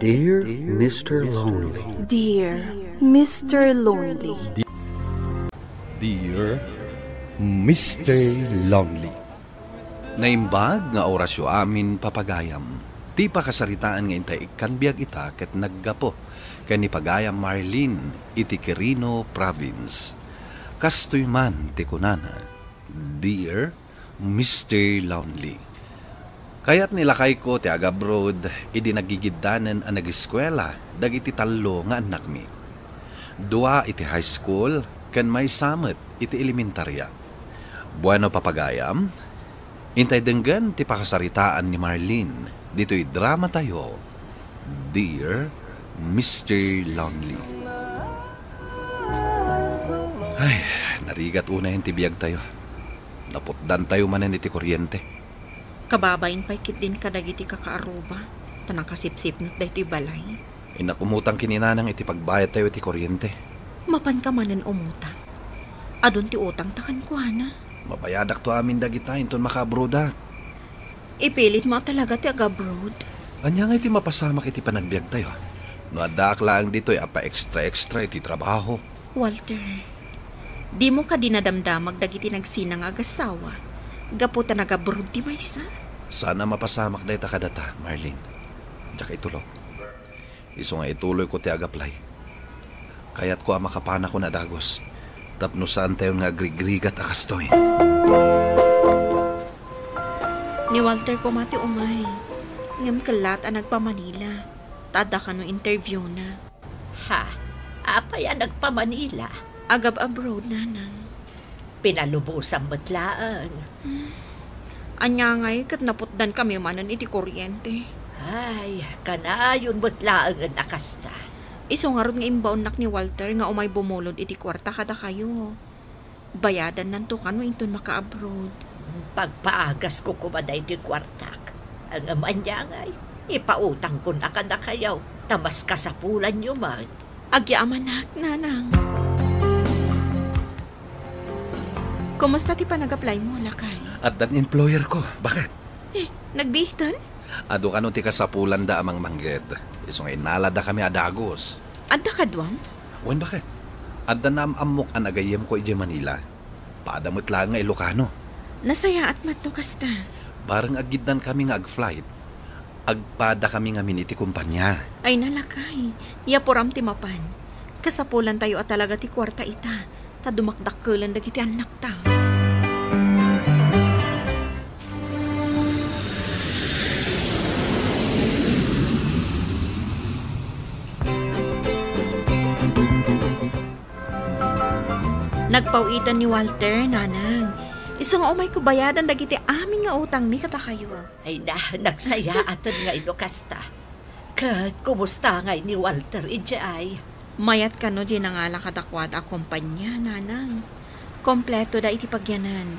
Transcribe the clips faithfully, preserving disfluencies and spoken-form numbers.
Dear Mister Lonely. Dear Mister Lonely. Dear Mister Lonely. Naimbag nga orasyo amin, papagayam. Ti pakasaritaan nga intay ikkan biag ita ket naggapu ken ni pagayam Marlene iti Quirino Province. Kastoy man ti kunana, Dear Mister Lonely. Kayat ni lakayko ti agabroad idi nagigiddanen a nageskuela dagiti tallo nga annakmi. Dua iti high school ken maysa met iti elementarya. Bueno, papagayam, intay denggen ti pakasaritaan ni Marlene ditoy dramatayo, Dear Mister Lonely. Ay, narigat unayen ti biagtayo. Naputdantayo manen iti kuryente. Kababain pay ketdin kadagiti kakaarruba, ta nakasipsipnget daytoy balay. Innak umutang ken ni nanang iti pagbayadtayo iti kuryente. Mapanka manen umutang? Adun ti utangta kenkuana. Mabayadakto amin dagita inton makaabroadak. Ipilitmo a talaga ti agabroad? Ania ngay ti mapasamak iti panagbiagtayo? No addaak laeng ditoy a pa-extra-extra iti trabaho. Walter, dimo kadi nadamdamag dagiti nagsina nga agassawa gapu ta nagabroad ti maysa? Saan a mapasamak dayta kadata, Marlene. Diak itulok. Isu nga ituloyko ti ag-apply. Kayatko a makapanakon a dagus tapno saantayon nga agrigrigat a kastoy. Ni Walter koma ti umay, ngem kellat a nagpa-Manila, ta adda kano interviewna. Ha? Apay a nagpa-Manila? Agab-abroad, nanang. Pinalubosan met laeng. Hmm. Ania ngay ket naputdankami manen iti kuryente. Ay, kanayon met laengen a kasta. Isu ngarud nga imbaonnak ni Walter nga umay bumulod iti kuarta kadakayo. Bayadannanto kano inton makaabroad. Pagpaagasko koma daytoy kuartak. Ngem ania ngay, ipautangkon a kadakayo, ta mas kasapulanyo met. Agyamanak, nanang. Kumusta ti panag-apply mo, lakay? Addan employer ko. Bakit? Eh, nagbiiten? Adu kano ti kasapulanda a mangmangged. Isu nga innalada kami a dagus. Adda kaduam? Wen, bakit? Adda naam-ammok a nagayyemko idiay Manila. Pada met laeng nga Ilocano. Nasayaat met no kasta. Bareng aggiddan kami nga ag-flight, agpada kami ngamin iti kompania. Ay, nalakay. Yapuram ti mapan. Kasapulantayo a talaga ti kuarta ita, ta dumakdakkelen dagiti annakta. Nagpaw-itan ni Walter, nanang. Isu nga umayko bayadan dagiti amin nga utangmi kadakayo. Ay na, nagsayaaten nga ino kasta. Ket kumusta ngay ni Walter idiay? Mayat kano diay nangala kadakuada a kompania, nanang. Kompleto da iti pagyanan.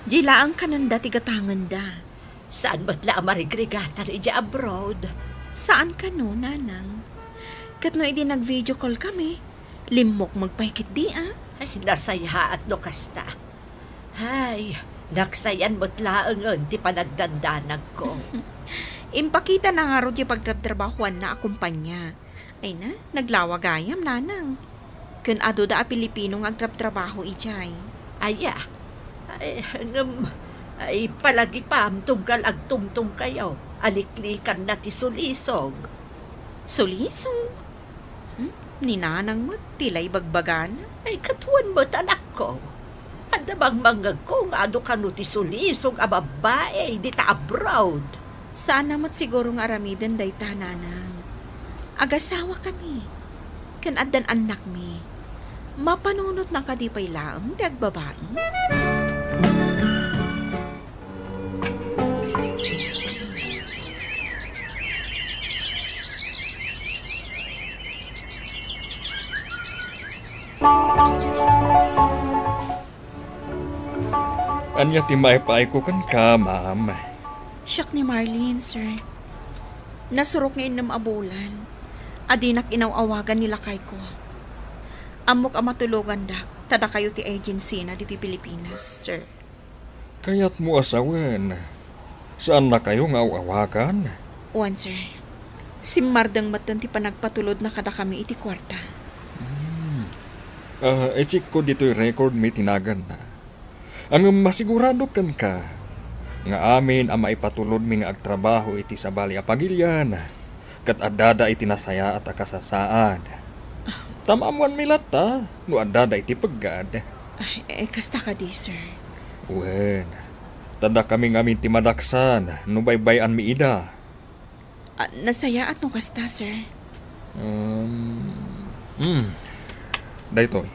Diay laeng kanenda ti gatangenda. Saan met la a marigrigatan idiay abroad? Saan kano, nanang. Ket no idi nag-video call kami, limmukmeg pay ketdi a. Ay, nasayaat no kasta. Ay, nagsayan met laengen ti panagdandanagko. Impakitana ngarud ti pagtrabtrabahoanna a kompania. Ay na, naglawa gayam, nanang. Ken aduda a Pilipino nga agtrabtrabaho idiay. Aya, ay, ngem, ay, palagipam tunggal agtumtungkayo a liklikanna ti sulisog. Sulisog? Hmm? Ni nanang met ti la ibagbagana? Ay, ket wen met, anakko. Adda mangmangngegko nga adu kano ti sulisog a babbai dita abroad. Saanna met siguro nga aramiden dayta, nanang. Agasawakami, ken addan annakmi. Mapanunotna kadi pay laeng ti agbabai? Ania ti maipaayko kenka, ma'am? Siak ni Marlene, sir. Nasurok nga innem a bulan a dinak inaw-awagan ni lakayko. Ammok a matulogandak ta dakayo ti agency na ditoy Pilipinas, sir. Kayatmo a sawen, saannakayo nga aw-awagan? Wen, sir. Simmardeng metten ti panagpatulodna kadakami iti kuarta. Hmm. Ah, i-check ko ditoy record mi ti naganna. Ngem masigurado kenka nga amin a maipatulodmi nga agtrabaho iti sabali a pagilian ket addada iti nasayaat a kasasaad. Ta maammoanmi latta no addada iti peggad. Ay, eh, kasta kadi, sir? Wen, ta dakami ngamin ti madaksan no baybay-anmi ida. Ah, nasayaat no kasta, sir? Um, hmm. Daytoy.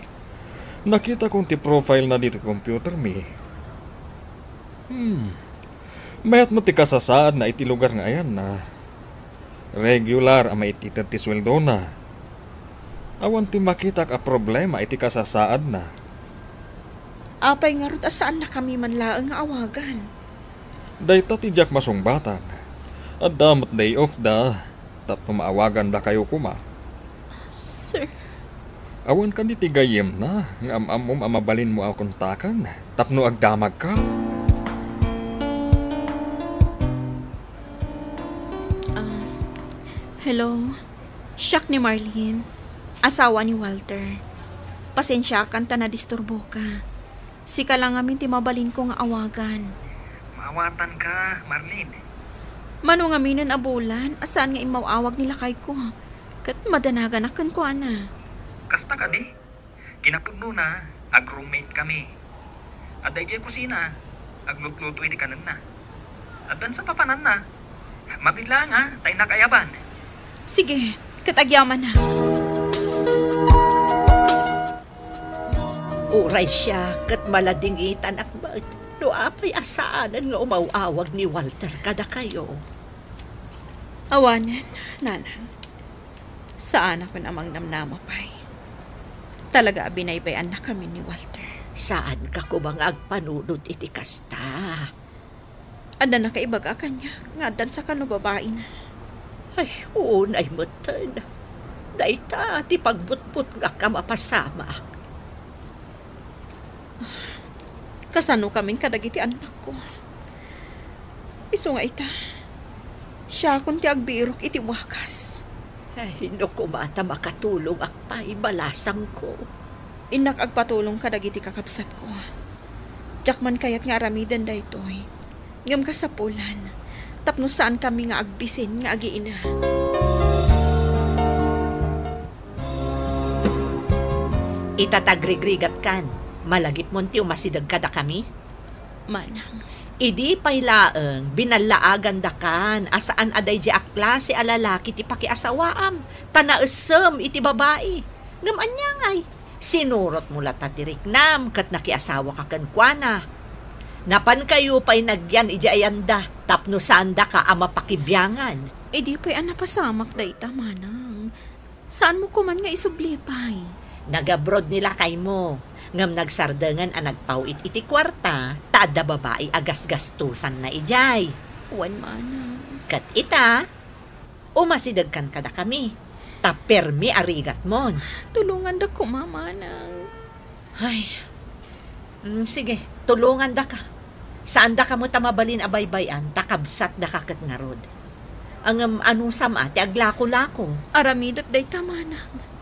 Nakitakon ti profile na ditoy computer mi. Hmm. Mayat met ti kasasaadna iti lugar nga ayanna. Regular a maitited ti sueldona. Awan ti makitak a problema iti kasasaadna. Apay ngarud a saannakami man laeng nga awagan? Dayta ti diak masungbatan. Adda met day off da, tapno maawagandakayo koma. Sir. Awan kadi ti gayyemna nga am-ammom a mabalinmo a kontaken tapno agdamagka? Ah, hello. Siak ni Marlene, asawa ni Walter. Pasensiakan ta nadisturboka. Sika la ngamin ti mabalinko nga awagan. Maawatanka, Marlene. Mano ngaminen a bulan a saan nga immaw-awag ni lakayko, ket madanaganak kenkuana. Kasta kadi? Kinapudnona, ag-roommate kami. Adda idiay kusina, aglutluto iti kanenna. Addan sa papananna. Mabiit laeng, a, ta innak ayaban. Sige, ket agyamanak. Uray siak ket maladingitanak met no apay a saanen nga umaw-awag ni Walter kadakayo. Awanen, nanang. Saanakon a mangnamnama pay. Talaga a binaybay-annakamin ni Walter. Saanka koma nga agpanunot iti kasta. Adda nakaibaga kaniak nga addan sa kano babaina. Ay, unay metten. Dayta ti pagbutbutngak a mapasamak. Kasanokamin kadagiti annakko? Isu nga ita, siakon ti agbirok iti wagas. Ay, no koma ta makatulongak pay, balasangko. Innak agpatulong kadagiti kakabsatko. Diak man kayat nga aramiden daytoy. Ngem kasapulan, tapno saankami nga agbisin nga agiina. Ita ta agrigrigatkan, malagipmon ti umasideg kadakami? Manang. Idi pay laeng, binallaagandakan a saan a daydi a klase a lalaki ti pakiasawaam, ta naessem iti babai. Ngem ania ngay? Sinurotmo latta ti riknam ket nakiasawaka kenkuana. Napankayo pay nagyan idiay ayanda tapno saandaka a mapakibiangan. Idi pay a napasamak dayta, manang. Saanmo koman nga isubli pay? Nag-abroad ni lakaymo, ngem nagsardengen a nagpaw-it iti kuarta ta adda babai a gasgastosanna idiay. Wen, manang. Ket ita, umasidegkan kadakami, ta permi a rigatmon. Tulongandak koma, manang. Ay. Mm, sige, tulongandaka. Saandaka met a mabalin a baybay-an, ta kabsatdaka ket ngarud. Ngem anusam a ti aglakolako? Aramidek dayta, manang.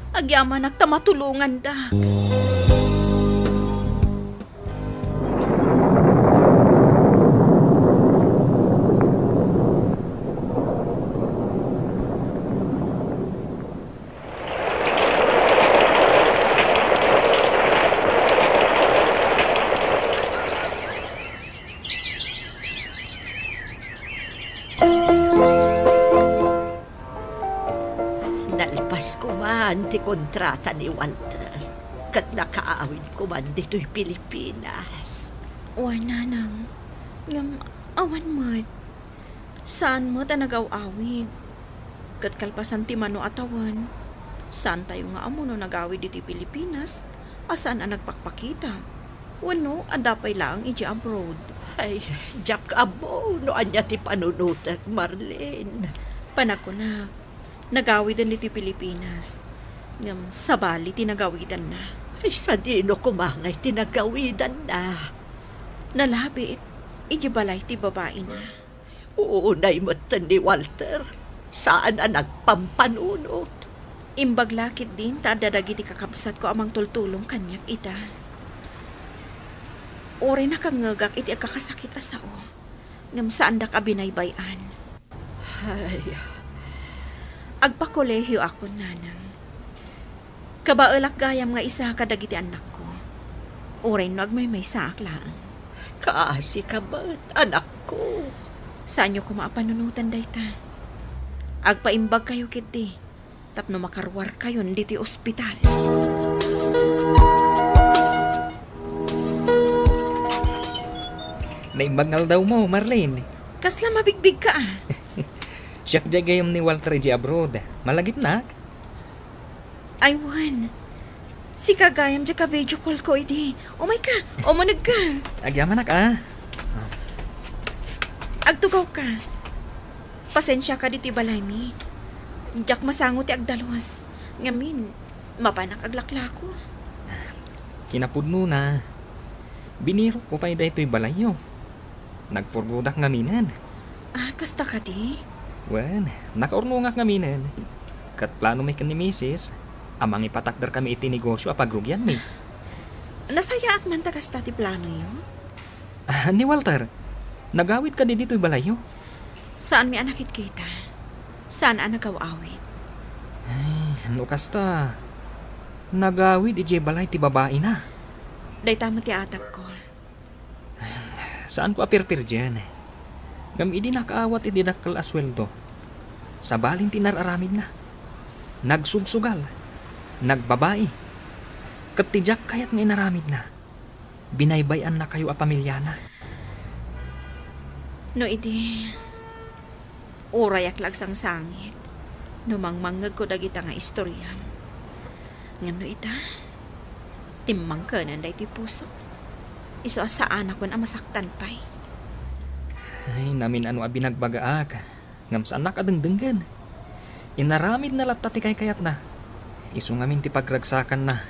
Agyamanak ta matulongandak. Nalpas koman ti kontrata ni Walter, ket nakaawid koman ditoy Pilipinas. Wen, nanang, ngem awan met. Saan met a nagaw-awid. Ket kalpasan ti mano a tawen, saantayo nga ammo no nagawid iti Pilipinas a saan a nagpakpakita wenno adda pay laeng idiay abroad. Ay, diak ammo no ania ti panunotek, Marlene. Panagkunak, nagawiden iti Pilipinas, ngem sabali ti nagawidanna. Ay, sadino koma ngay ti nagawidanna? Nalabit idiay balay ti babaina. Unay metten ni Walter. Saan a nagpampanunot. Imbag la ketdin ta adda dagiti kakabsatko a mangtultulong kaniak ita. Uray nakangngegak iti agkakasakit a sao, ngem saandak a binaybay-an. Ay. Agpakolehio akon, nanang. Kabaelak gayam nga isa kadagiti annakko. Uray no agmaymaysaak laeng. Kaasi ka met, anakko. Saanyo koma a panunotan dayta. Agpaimbagkayo ketdi tapno makaruarkayon ditoy ospital. Naimbag nga aldawmo, Marlene. Kasla mabigbigka, a? Siak diay gayam ni Walter idiay abroad. Malagipnak? Ay, wen. Sika gayam diay ka-video call ko idi. Umayka, umunegka. Agyamanak, a? Agtugawka. Pasensiaka ditoy balaymi. Diak masango ti agdalus. Ngamin, mapanak aglaklako. Kinapudnona, binirokko pay daytoy balayyo. Nagpurgodak ngaminen. Ah, kasta kadi? Wen, nakaurnongak ngaminen. Ket plano mi ken ni Misis a mangipatakderkami iti negosio a pagrugianmi. Nasayaat man ta kasta ti planoyo? Ah, ni Walter, nagawid kadi ditoy balayyo? Saanmi a nakitkita. Saan a nagaw-awid. Ay, no kasta, nagawid idiay balay ti babaina. Dayta met ti atapko. Saanko a pirpirdian. Ngem idi nakaawat iti dakkel a sueldo, sabalin ti inar-aramidna. Nagsugsugal, nagbabai, ket ti diak kayat nga inaramidna, binaybay-annakayo a pamiliana. No idi, urayak la agsangsangit no mangmangngegko dagita nga istoriam. Ngem no ita, timmangkenen daytoy pusok. Isu a saanakon a masaktan pay. Ay, namin-ano a binagbagaak, ngem saannak a dengdenggen. Inaramidna latta ti kaykayatna. Isu ngamin ti pagragsakanna.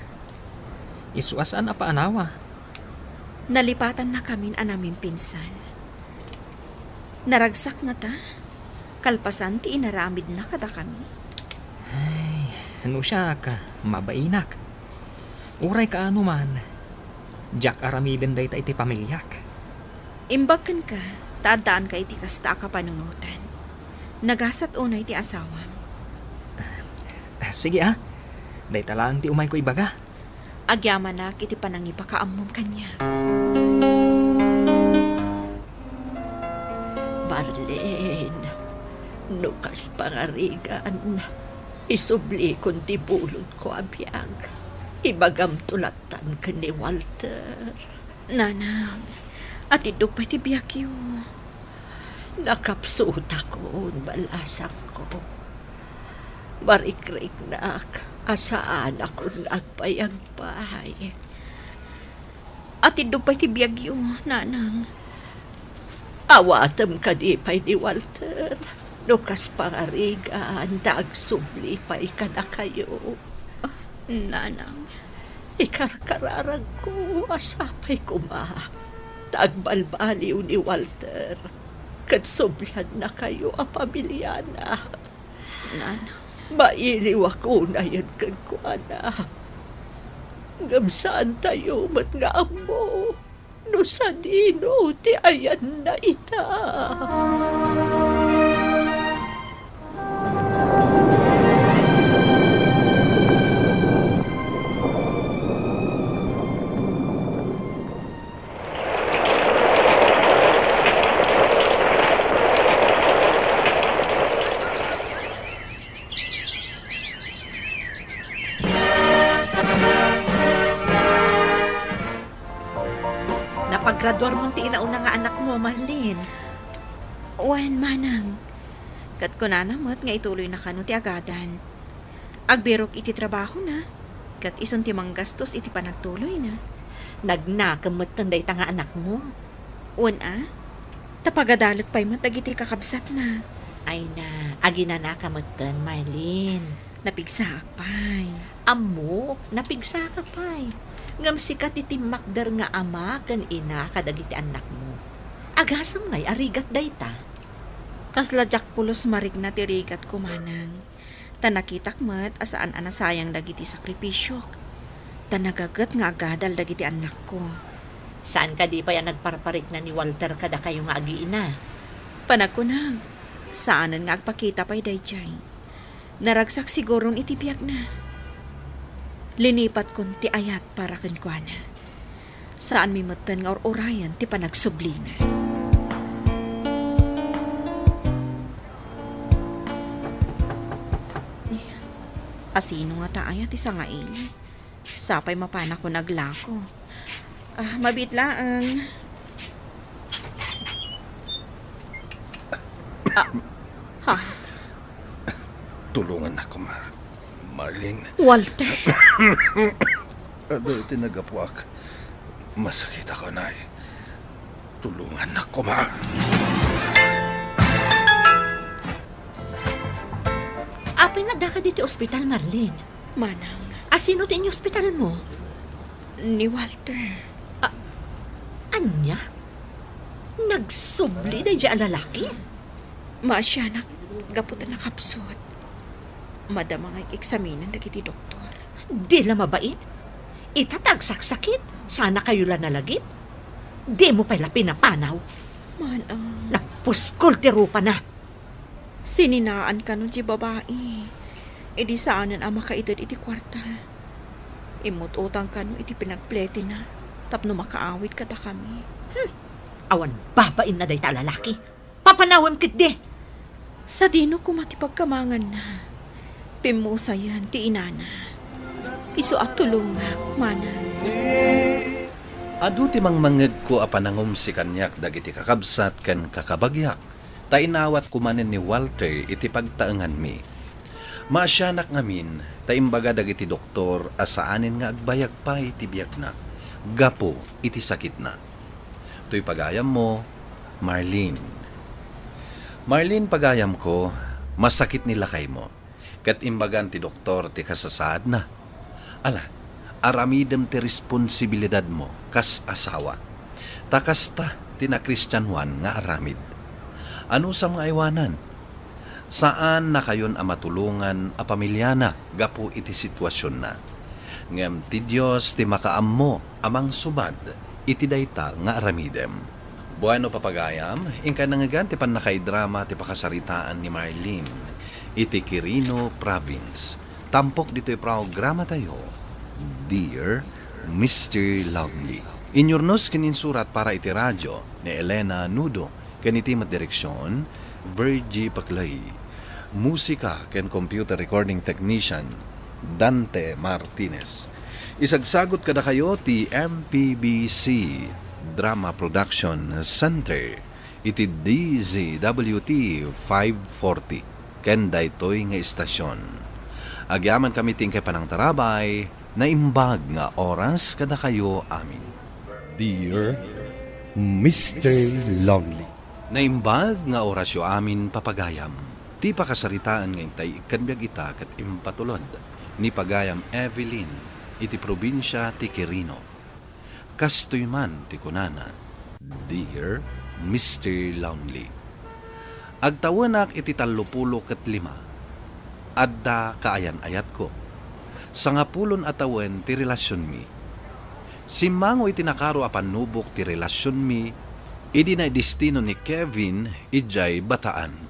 Isu a saan a paanawa. Nalipatannakamin a namimpinsan. Naragsak ngata, kalpasan ti inaramidna kadakami. Ay, no siak, mabainak. Uray kaano man, diak aramiden dayta iti pamiliak. Imbag kenka, ta addaanka iti kasta a kapanunotan. Nagasat unay ti asawam. Ah, sige, a. Dayta laeng ti umayko ibaga. Agyamanak iti panangipakaammom kaniak. Marlene, no kas pangarigan, isublikon ti bulonko a biag. Ibagamto lattan ken ni Walter. Nanang, atiddog pay ti biagyo. Nakapsutakon, balasangko. Marikriknak a saanakon nga agpayagpay. Atiddog pay ti biagyo, nanang. Awatem kadi pay ni Walter, no kas pangarigan ta agsubli pay kadakayo. Nanang. Ikarkararagko a sapay koma ta agbalbaliw ni Walter ket subliannakayo a pamiliana. Nanang. Mailiwak unayen kenkuana. Ngem saantayo met nga ammo no sadino ti ayanna ita. Napagraduarmon ti inauna nga anakmo, Marlene? Wen, manang. Ket kunana met nga ituloyna kano ti agadan. Agbirok iti trabahona, ket isun ti manggastos iti panagtuloyna. Nagnakem metten dayta nga anakmo. Wen a, ta pagadalek pay met dagiti kakabsatna. Ay na, aginanaka metten, Marlene. Napigsaak pay. Ammok, napigsaka pay. Ngem sika ti timmakder nga ama ken ina kadagiti annakmo. Agasem ngay a rigat dayta? Kasla diak pulos marikna ti rigatko, manang. Ta nakitak met a saan a nasayang dagiti sakripisiok. Ta nagaget nga agadal dagiti annakko. Saan kadi pay a nagparparikna ni Walter kadakayo nga agiina? Panagkunam, saanen nga agpakita pay daydiay. Naragsak siguron iti biagna. Linipatkon ti ayat para kenkuana. Saanmi metten nga ur-urayen ti panagsublina. Asino ngata aya ti sangaili? Sapay mapanakon aglako. Ah, mabiit laeng. Ah, ha? Tulongannak koma, Marlene. Walter. Adu iti naggapuak. Masakitak unay. Tulongannak koma. Apay nga addaka ditoy ospital, Marlene? Manang. Asino ti inyospitalmo? Ni Walter. A-, ania? Nagsubli daydiay a lalaki? Maasianak, gapu ta nakapsut. Madama nga eksaminan dagiti doktor. Di la mabain? Ita ta agsaksakit, saan a kayo la nalagip? Dimo pay la pinapanaw. Manang. Napuskol ti rupana. Sininaan kano ti babai. Idi saanen a makaited iti kuarta. Immut-utang kano iti pinagpletina tapno makaawid kadakami. Hmm. Awan babainna dayta a lalaki. Papanawem ketdi. Sadino koma ti pagkamanganna. Pimmusayen ti inana. Isu a tulongak, manang. Adu ti mangmangngegko a panangumsi kaniak dagiti kakabsat ken kakabagiak, ta inawatko manen ni Walter iti pagtaenganmi. Maasianak ngamin ta imbaga dagiti doktor a saanen nga agbayag pay ti biagna gapu iti sakitna. Toy pagayammo, Marlene. Marlene, pagayamko, masakit ni lakaymo. Ket imbagan ti doktor ti kasasaadna. Ala, aramidem ti responsibilidadmo kas asawa. Ta kasta ti nakristianoan nga aramid. Anusam nga aywanan? Saannakayon a matulongan a pamiliana gapu iti situasionna. Ngem ti Dios ti makaammo a mangsubad iti dayta nga aramidem. Bueno, papagayam, inkay nangngegan ti pannakaidrama ti pakasaritaan ni Marlene iti Quirino Province. Tampok ditoy programatayo, Dear Mister Lonely. Inyurnos ken insurat para iti radio ni Elena Nudo, ken iti met direksion, Virgie Paclay. Musika ken computer recording technician, Dante Martinez. Isagsagut kadakayo ti M P B C Drama Production Center iti D Z W T five forty ken daytoy nga istasion. Agyaman kami ti inkay panangtarabay, naimbag nga oras kadakayo amin. Dear Mister Lonely. Naimbag nga orasyo amin, papagayam. Ti pakasaritaan nga intay ikkan biag ita ket impatulod ni pagayam Evelyn iti probinsia ti Quirino. Kastoy man ti kunana, Dear Mister Lonely. Agtawenak iti tallopulo ket lima. Adda kaayan-ayatko. Sangapulon a tawen ti relasionmi. Simmango iti nakaro a pannubok ti relasionmi idi naidestino ni Kevin idiay Bataan.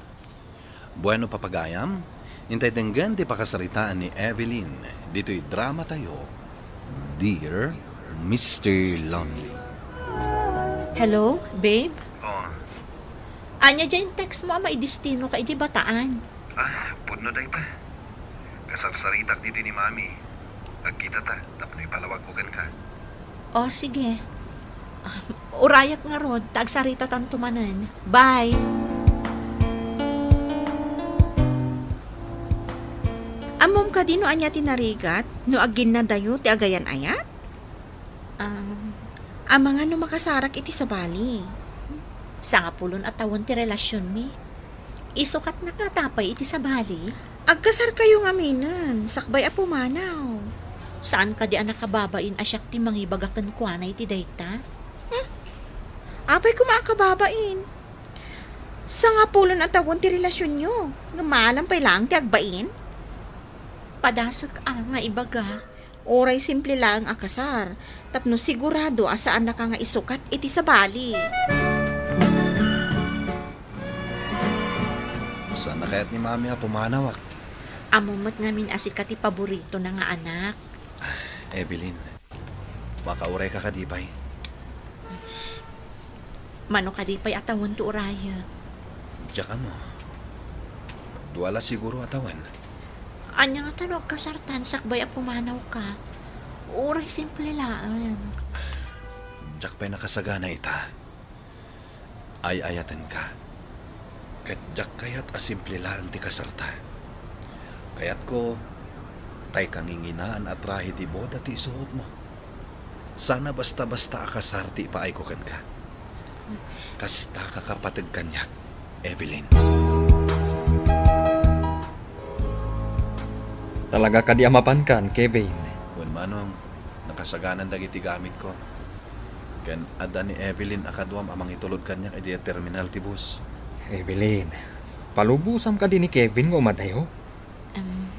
Bueno, papagayam, intay denggen ti pakasaritaan ni Evelyn ditoy dramatayo, Dear Mister Lonely. Hello, babe? Oh. Ania diay text mo a maidestino ka idiay Bataan? Ah, pudno dayta. Kasarsaritak ditoy ni Mami. Agkitata tapno ipalawagko kenka. O, sige. Ah, urayak ngarud, ta agsaritatanto manen. Bye! Ammom kadi no ania ti narigat no agginnadayo ti agayan-ayat? Ah, amangan no makasarak iti sabali. Sangapulon a tawen ti relasionmi. Isukatnak ngata pay iti sabali? Agkasarkayo ngaminen, sakbay a pumanaw. Saan kadi a nakababain a siak ti mangibaga kenkuana iti dayta? Hmm? Apay koma a kababain? Sangapulo a tawen ti relasionyo, ngem maalam pay laeng ti agbain? Padasek a nga ibaga. Uray simple laeng a kasar, tapno sigurado a saannaka nga isukat iti sabali. Saan a kayat ni Mami a pumanawak? Ammom met ngamin a sika ti paboritona nga anak. Evelyn, makaurayka kadi pay? Mano kadi pay a tawen ti urayek? Diak ammo. Dua la siguro a tawen. Ania ngata no agkasartan sakbay a pumanawka? Uray simple laeng. Diak pay nakasagana ita. Ay-ayatenka. Ket diak kayat a simple laeng ti kasarta. Kayatko, tay kanginginaan a trahe de boda ti isuotmo. Sana basta-basta a kasar ti ipaayko kenka. Kasta ka kapateg kaniak, Evelyn. Talaga kadi a mapankan, Kevin? Wen, Manong, nakasaganan dagiti gamitko. Ken adda ni Evelyn a kaduam a mangitulod kaniak idiay terminal ti bus. Evelyn, palubosam kadi ni Kevin nga umadayo? Em,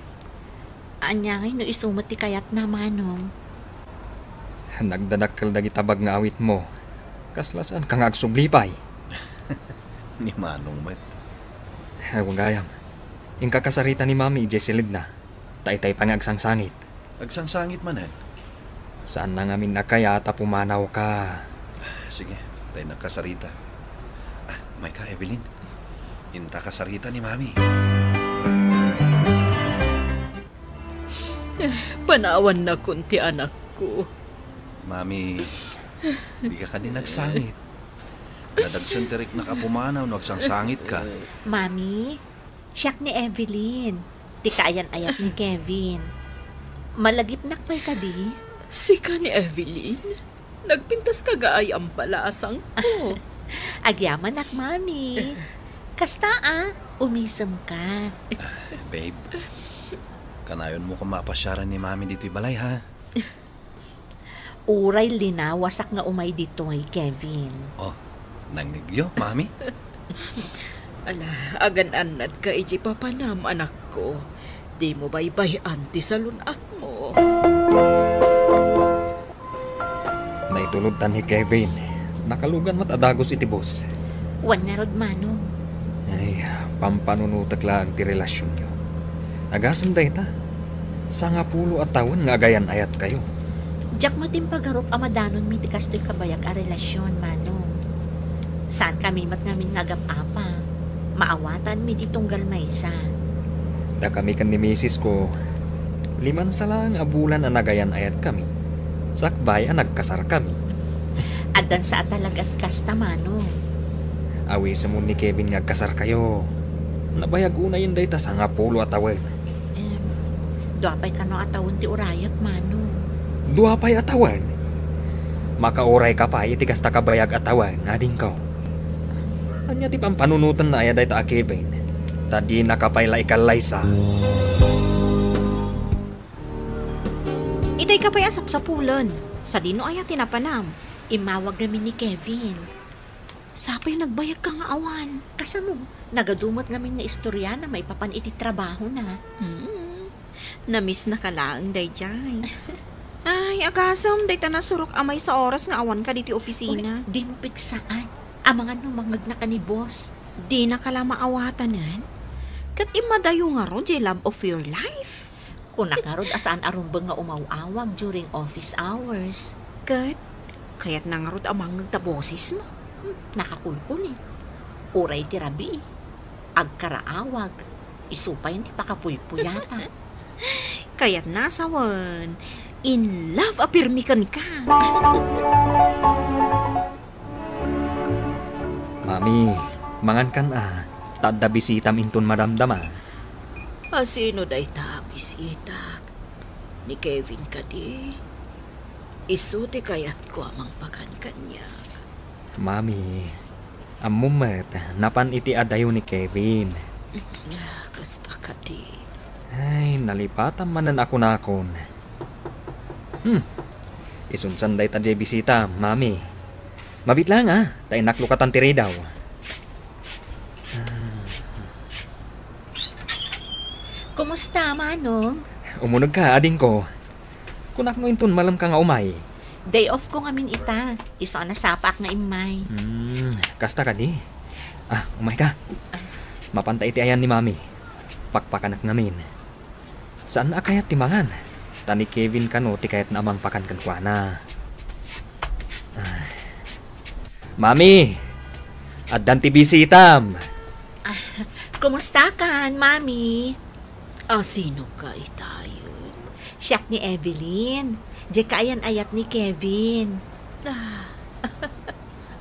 ania ngay no isu met ti kayatna, Manong? Nagdadakkel dagiti tabag nga awitmo. Kasla saanka nga agsubli pay. Ni Manong met. Awan gayam. Inka kasarita ni Mami idiay silidna. Ta itay pay nga agsangsangit. Agsangsangit manen? Saanna ngamin a kayat a pumanawka. Sige, tay nakasarita. Ah, mayka, Evelyn. Inta kasarita ni Mami. Panawannakon ti anakko. Mami, dika kadi nagsangit. Nadagsen ti riknak a pumanaw no agsangsangitka. Mami, siak ni Evelyn, ti kaayan-ayat ni Kevin. Malagipnak pay kadi? Sika ni Evelyn? Nagpintas ka gaayam pala a sangko. Agyamanak, Mami. Kasta a, umisemka. Babe, kanayonmo koma a pasiaran ni Mami ditoy balay, ha? Uray linawasak nga umay ditoy, Kevin. Oh, nangngegyo, Mami? Ala, agan-annadka iti papanam, anakko. Dimo baybay-an ti salun-atmo. Naitulodtan ni Kevin. Nakalugan met a dagus iti bus. Wen ngarud, Manong. Ay, pampanunotek laeng ti relasionyo. Agasem dayta. Sangapulo a tawen nga agayan-ayatkayo. Diak met impagarup a madanonmi ti kastoy kabayag a relasion, Manong. Saankami met ngamin nga agap-apa. Maawatanmi ti tunggal maysa. Dakami ken ni misisko, limansa laeng a bulan a nagayan-ayatkami, sakbay a nagkasarkami. Addan sa a talaga ti kasta, Manong. Awisemon ni Kevin nga agkasarkayo. Nabayag unayen dayta sangapulo a tawen. Em, dua pay kano a tawen ti urayek, Manong. Dua pay a tawen? Makaurayka pay iti kasta kabayag a tawen, adingko. Ania ti pampanunotenna aya dayta a Kevin? Ta dinaka pay la ikallaysa. Itayka pay a sapsapulen. Sadino aya ti napanam? Immawag ngamin ni Kevin. Sapay nagbayagka nga awan. Kasano? Nagadu met ngamin nga istoriana maipapan iti trabahona. Hmm. Namissnaka laeng daydiay. Ay, agasem, dayta nasurok a maysa oras nga awanka ditoy opisina. Uy, dimo pigsaan. Amangan no mangegnaka ni boss. Dinaka la maawatanen? Ket immadayo ngarud diay love of your life. Kunak ngarud a saan a rumbeng nga umaw-awag during office hours. Ket kayatna ngarud a mangngeg ta bosesmo? Hmm, nakakulkuli. Uray ti rabii, agkaraawag, isu pay ti pakapuypuyata. Kayatna sawen, in love a pirmi kenka. Mami, mangankan a, ta adda bisitam inton madamdama. A sino dayta a bisitak? Ni Kevin kadi? Isu ti kayatko a mangpakan kaniak. Mami, ammom met, napan iti adayo ni Kevin. Ah, kasta kadi. Ay, nalipatam manen a kunakon. Hmm, isunsan dayta diay bisita, Mami. Mabiit laeng a, ta innak lukatan ti ridaw. Kumusta, Manong? Umunegka, adingko. Kunak no inton malemka nga umay. Day off ko ngamin ita. Isu a nasapaak nga immay. Hmm, kasta kadi? Ah, umayka. Mapanta iti ayan ni Mami. Pakpakanak ngamin. Saan a kayat ti mangan? Ta ni Kevin kano ti kayatna a mangpakan kenkuana. Ah. Mami! Addan ti bisitam! Ah, kumustakan, Mami? Ah, sino ka itayen? Siak ni Evelyn. Diay kaayan-ayat ni Kevin. Ah,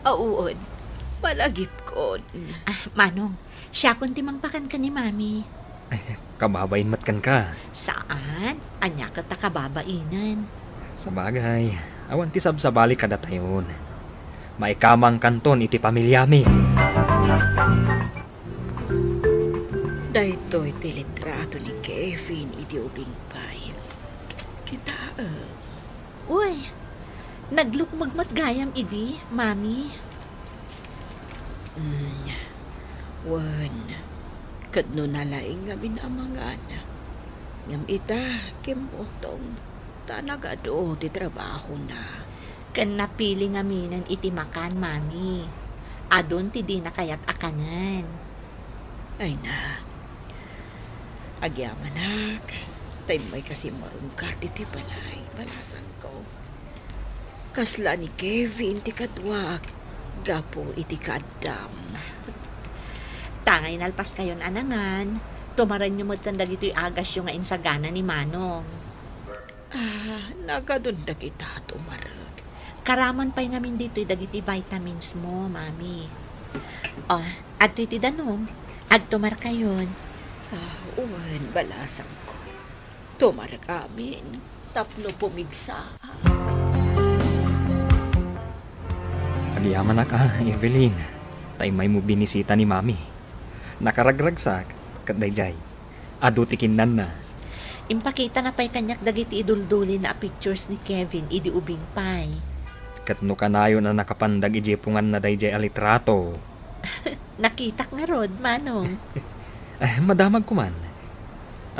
awan. Malagipkon. Ah, Manong, siakon ti mangpakan ken ni Mami. Kababain met kenka. Saan? Ania ket ta kababainen? Sabagay, awan ti sabsabali kadatayon. Maikamangkanton iti pamiliami. Daytoy ti litrato ni Kevin idi ubing pay. Kitaem. Uy, naglukmeg met gayam idi, Mami. Mm, wen, ket no nalaing ngamin a mangan. Ngem ita, kimmutong, ta nagadu ti trabahona. Ken napili ngaminen iti makan, Mami. Adun ti dina kayat a kanen. Ay na. Agyamanak, ta immayka simmarungkar ditoy balay, balasangko. Kasla ni Kevin ti kaduak, gapu iti kaaddam. Tangay nalpaskayon a nangan, tumarenyo metten dagitoy agasyo nga insagana ni Manong. Ah, nagadun dagita tumarek. Karaman pay ngamin ditoy dagiti vitamins mo, Mami. Oh, adtoy ti danum. Agtumarkayon. Ah, wen, balasangko. Tumarek amin tapno pumigsa. Agyamanak a, Evelyn. Ta immaymo binisita ni Mami. Nakaragragsak, ket daydiay. Adu ti kinnanna. Impakitana pay kaniak dagiti iduldulina a pictures ni Kevin idi ubing pay. Ket no kanayon a nakapandag idiay punganna daydiay a litrato. Nakitak ngarud, Manong. Eh, madamag koman.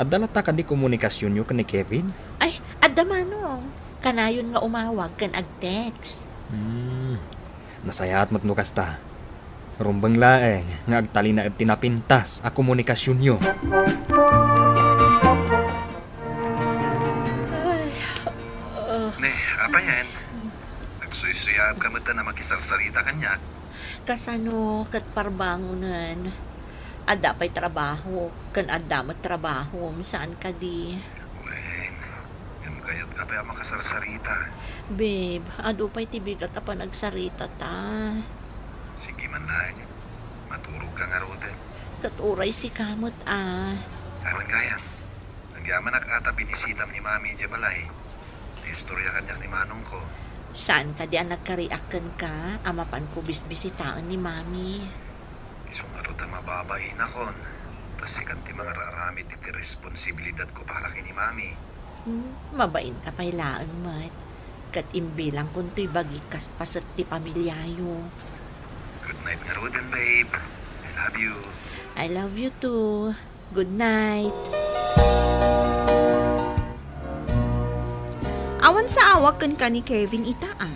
Adda latta kadi komunikasionyo ken ni Kevin? Ay, adda, Manong. Kanayon nga umawag ken ag-text. Hmm. Nasayaat met no kasta. Rumbeng laeng nga agtalinaed ti napintas a komunikasionyo. Ay, ah. Ne, apayen? Agsuysuyaabka met a makisarsarita kaniak. Kasano ket parbangonen? Adda pay trabaho, ken adda met trabahom, saan kadi? Wen, ngem kayatka pay a makasarsarita. Babe, adu pay ti bigat a panagsaritata. Sige man laeng, maturogka ngaruden. Ket uray sika met a. Awan gayam. Agyamanak a ta binisitam ni Mami idiay balay. Naistorya kaniak ni manongko. Saan kadi a nagkariak kenka a mapanko bisbisitaen ni Mami? Isu ngarud a mababainakon, ta sika ti mangararamid iti responsibilidadko para ken ni Mami. Hmm, mabainka pay laeng met. Ket imbilangkon toy bagik kas paset ti pamiliayo. Good night ngaruden, babe. I love you. I love you too. Good night. Awan saawag kenka ni Kevin ita, a?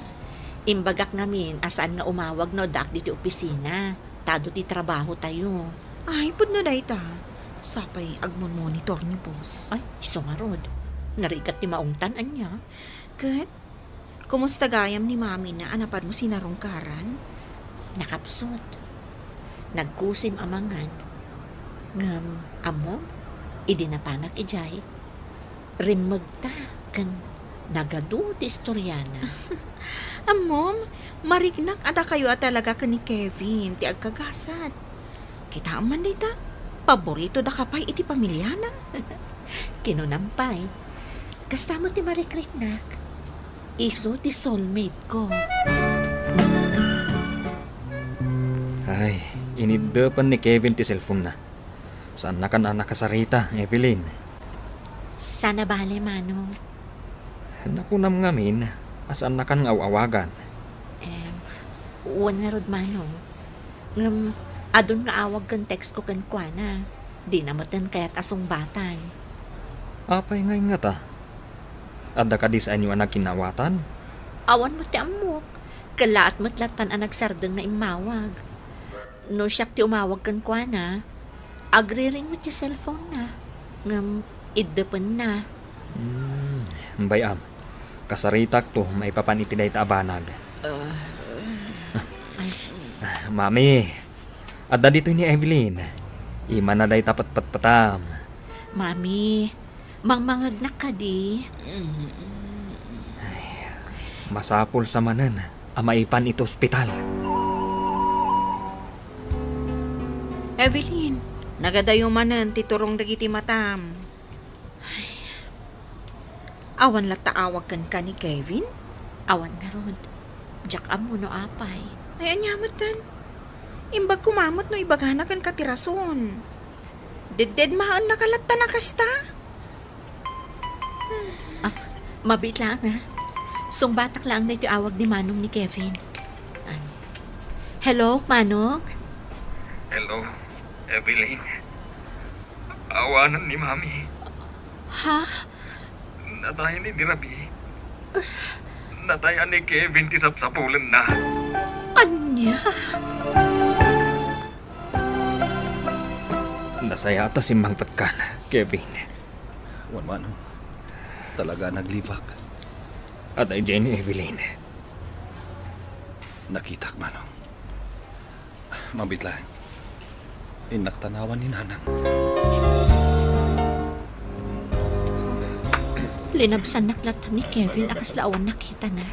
Imbagak ngamin a saan nga umawag no addaak ditoy opisina. Ta adu ti trabahotayo. Ay, pudno dayta. Sapay agmon-monitor ni boss. Ay, isu ngarud. Narigat ti maungtan, ania? Ket, kumusta gayam ni mamina a napanmo sinarungkaran? Nakapsut. Nagkusim a mangan. Ngem, ammom, idi napanak idiay, rimmegta ken nagadu ti istoriana. Ammom, mariknak a dakayo a talaga ken ni Kevin ti agkagasat. Kitaem man dayta, paborito daka pay iti pamiliana. Kinunam pay, kasta met ti marikriknak. Isu ti soulmate ko. Ay, iniddepen ni Kevin ti cellphone-na. Saannakan a nakasarita, Evelyn. Saan a bale, Manong. Nakunam ngamin a saannakan nga aw-awagan. Em, wen ngarud, Manong. Ngem, adun nga awag ken text ko kenkuana. Dina metten kayat a sungbatan. Apay ngay ngata? Adda kadi saenyo a nagkinnawatan? Awan met ti ammok. Kellaat met lattan a nagsardeng nga immawag. No siak ti umawag kenkuana, agriring met ti cellphone-na. Ngem iddepenna. Hmm, bay-am. Kasaritakto maipapan iti dayta a banag. Ay. Mami, adda ditoy ni Evelyn. Imana dayta petpetpetam. Mami, mangmangegnak kadi? Masapul sa manen a maipan iti ospital. Evelyn, nagadayo manen ti turong dagiti matam. Awan latta awag kenka ni Kevin? Awan ngarud. Diak ammo no apay. Ay, ania metten? Imbag koma met no ibagana kenka ti rason. Deddedmaennaka latta a kasta? Ah, mabiit laeng, ah. Sungbatak laeng daytoy awag ni Manong ni Kevin. Ah. Hello, Manong? Hello, Evelyn. Awanen ni Mami. Ha? Natay ni Rabi. Natay ni Kevin ti sapsapulenna. Ania? Nasayaat a simmangpetkan, Kevin. Wen, Manong. Talaga a naglibak. Adda idiay ni Evelyn. Nakitak, Manong. Mabiit laeng. Innak tanawan ni Nanang. Linabsannak latta ni Kevin a kasla awan nakitana.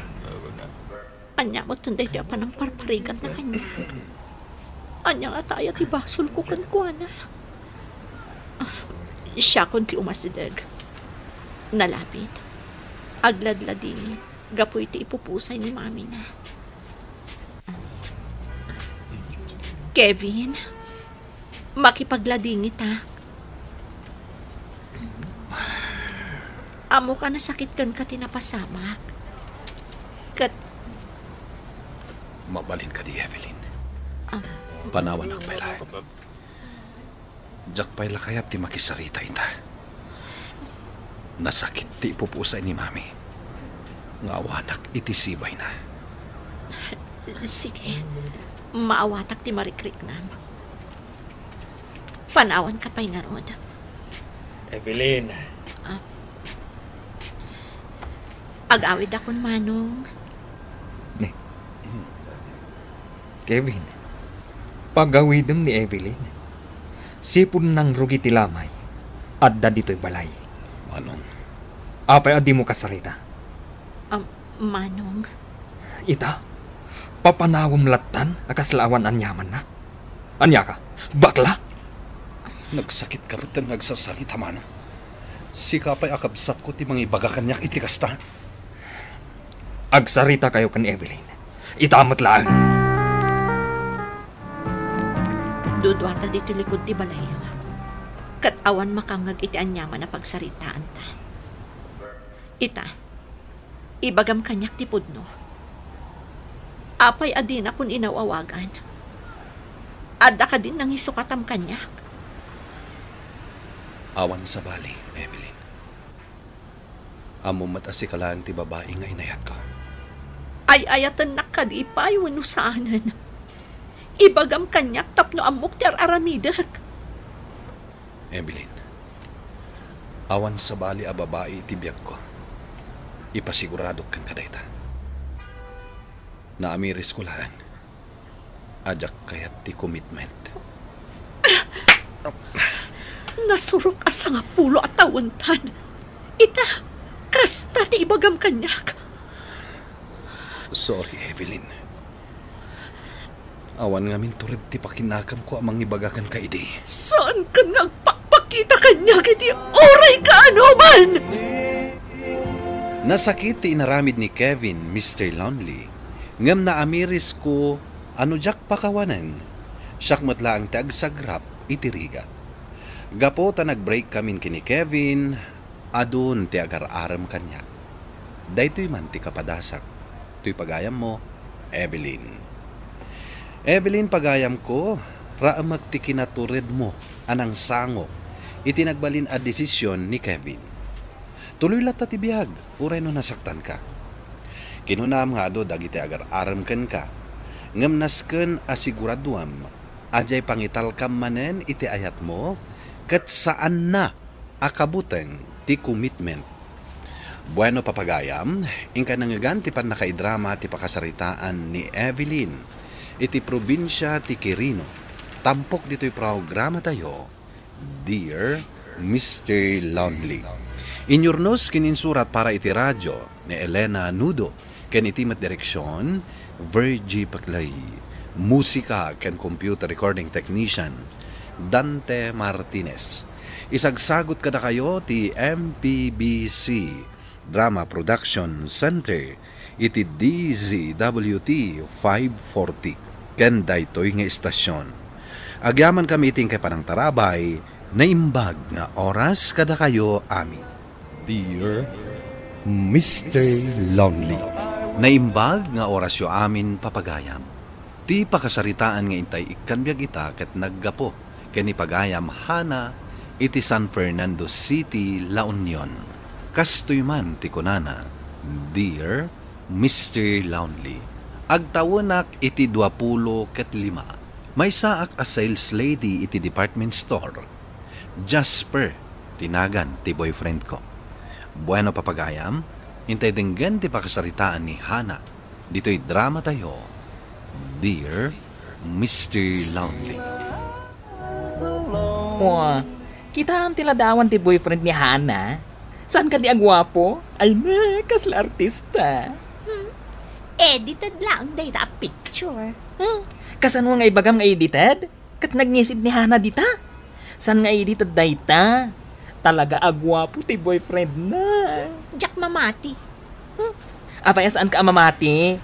Ania metten daytoy a panangparparigatna kaniak? Ania ngata aya ti basolko kenkuana? Ah, siakon ti umasideg. Nalabit. Agladladingit gapu iti ipupusay ni mamina. Kevin, makipagladingitak. Ammok a nasakit kenka ti napasamak. Ket Mabalin kadi, Evelyn? Ah. Panawanak pay laeng. Diak pay la kayat ti makisarita ita. Nasakit ti ipupusay ni Mami nga awanak iti sibayna. Sige, maawatak ti marikriknam. Panawanka pay ngarud. Evelyn. Ah. Agawidakon, Manong. Ni. Kevin, pagawidem ni Evelyn. Sipud nang rugi ti lamay, adda ditoy balay. Manong. Apay a dimo kasarita? Am, Manong. Ita, papanawem lattan a kasla awan aniamanna? Ania ka? Bakla? Nagsakit ka met nga agsarsarita, Manong. Sika pay a kabsatko ti mangibaga kaniak iti kasta. Agsarita kayo ken Evelyn. Ita met laeng. Duduata ditoy likud ti balayyo. Ket awan makangngeg iti aniaman a pagsaritaanta. Ita, ibagam kaniak ti pudno. Apay a dinakon inaw-awagan? Adda kadin nangisukatam kaniak? Awan sabali, Evelyn. Ammom met a sika laeng ti babai nga inayatko. Ay-ayatennak kadi pay wenno saanen? Ibagam kaniak tapno ammok ti ar-aramidek. Evelyn, awan sabali a babai iti biagko. Ipasiguradok kenka dayta. Naamirisko laeng a diak kayat ti commitment. Nasurok a sangapulo a tawentan. Ita, kasta ti ibagam kaniak. Sorry, Evelyn. Awan ngamin tured ti pakinakamko a mangibaga kenka idi. Saankan nga agpakpakita kaniak iti uray kaanoman! Nasakit ti inaramid ni Kevin, Mister Lonely, ngem naamirisko a no diak pakawanen, siak met laeng ti agsagrap iti rigat. Gapu ta nag-break kamin ken ni Kevin, adun ti agar-arem kaniak. Daytoy man ti kapadasak. Toy pagayammo, Evelyn. Evelyn, pagayamko, raamek ti kinaturedmo a nangsango iti nagbalin a desisyon ni Kevin. Tuloy latta ti biag, uray no nasaktanka. Kinunam nga adu dagiti agar-arem kenka, ngem nasken a siguraduam a diay pangitalkam manen iti ayatmo ket saanna a kabuteng ti commitment. Bueno, papagayam, inka nangngegan ti pannakaidrama ti pakasaritaan ni Evelyn iti probinsia ti Quirino. Tampok ditoy programatayo, Dear Mister Lonely. Inyurnos ken insurat para iti radyo ni Elena Nudo, ken iti met direksion, Virgie Paclay. Musika ken computer recording technician, Dante Martinez. Isagsagut kadakayo ti M P B C Drama Production Center iti D Z W T five forty ken daytoy nga istasyon. Agyamankami iti inkay panangtarabay, naimbag nga oras kadakayo amin. Dear Mister Lonely. Naimbag nga orasyo amin, papagayam. Ti pakasaritaan nga intay ikkan biag ita ket naggapu ken ni pagayam Hana iti San Fernando City, La Union. Kastoy man ti kunana, Dear Mister Lonely, agtawenak iti duapulo ket lima. Maysaak a sales lady iti department store. Jasper ti nagan ti boyfriend ko. Bueno, papagayam, intay denggen ti pakasaritaan ni Hana ditoy dramatayo, Dear Mister Lonely. Wa, kitaem ti ladawan ti boyfriend ni Hana. Saan kadi a guapo? Ay na, kasla artista. Hmm. Edited laeng dayta a picture. Hmm. Kasano nga ibagam nga edited? Ket nagngisit ni Hana dita. Saan nga edited dayta? Talaga a guapo ti boyfriend na. Diak mamati. Hmm. Apay a saanka a mamati?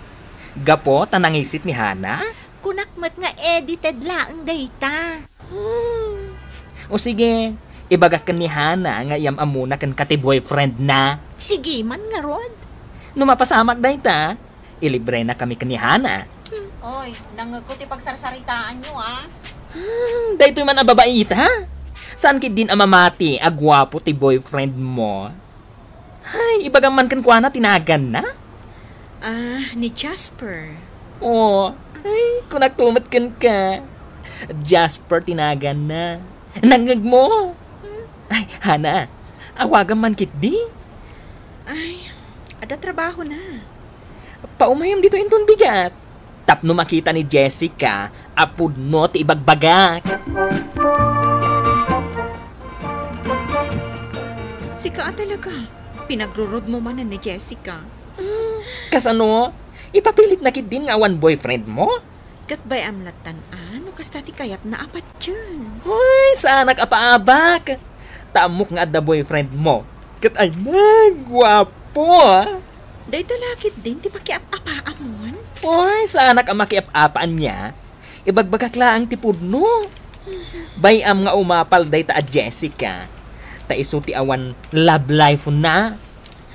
Gapu ta nangisit ni Hana? Kunak met nga edited laeng dayta. Hmm. O sige, ibagak ken ni Hana nga iam-ammona kenka ti boyfriend na. Sige man ngarud. No mapasamak dayta, ilibrenakami ken ni Hana. Oy, nangngegko ti pagsarsaritaanyo, a. Hmm, daytoy man a babai ita. Saan ketdin a mamati a guapo ti boyfriend mo? Ay, ibagam man kenkuana ti naganna? Ah, ni Jasper. Oh, ay, kunakto met kenka. Jasper ti naganna. Nangngegmo? Hmm? Ay, Hana, awagam man ketdi. Ay, adda trabahona. Paumayam ditoy inton bigat. Tapno makita ni Jessica a pudno ti ibagbagak. Sika a talaga. Pinagrurudmo manen ni Jessica. Hmm, kasano? Ipapilitna ketdin nga awan boyfriend mo? Ket bay-am lattan a no kasta ti kayatna a patien. Hoy, saanak a paabak! Ta ammok nga adda boyfriend mo. Ket ay na, guapo, a! Dayta la ketdin ti pakiap-apaamon. Hoy, saanak a makiap-apa ania. Ibagbagak laeng ti pudno. Bay-am nga umapal dayta a Jessica. Ta isu ti awan love life na.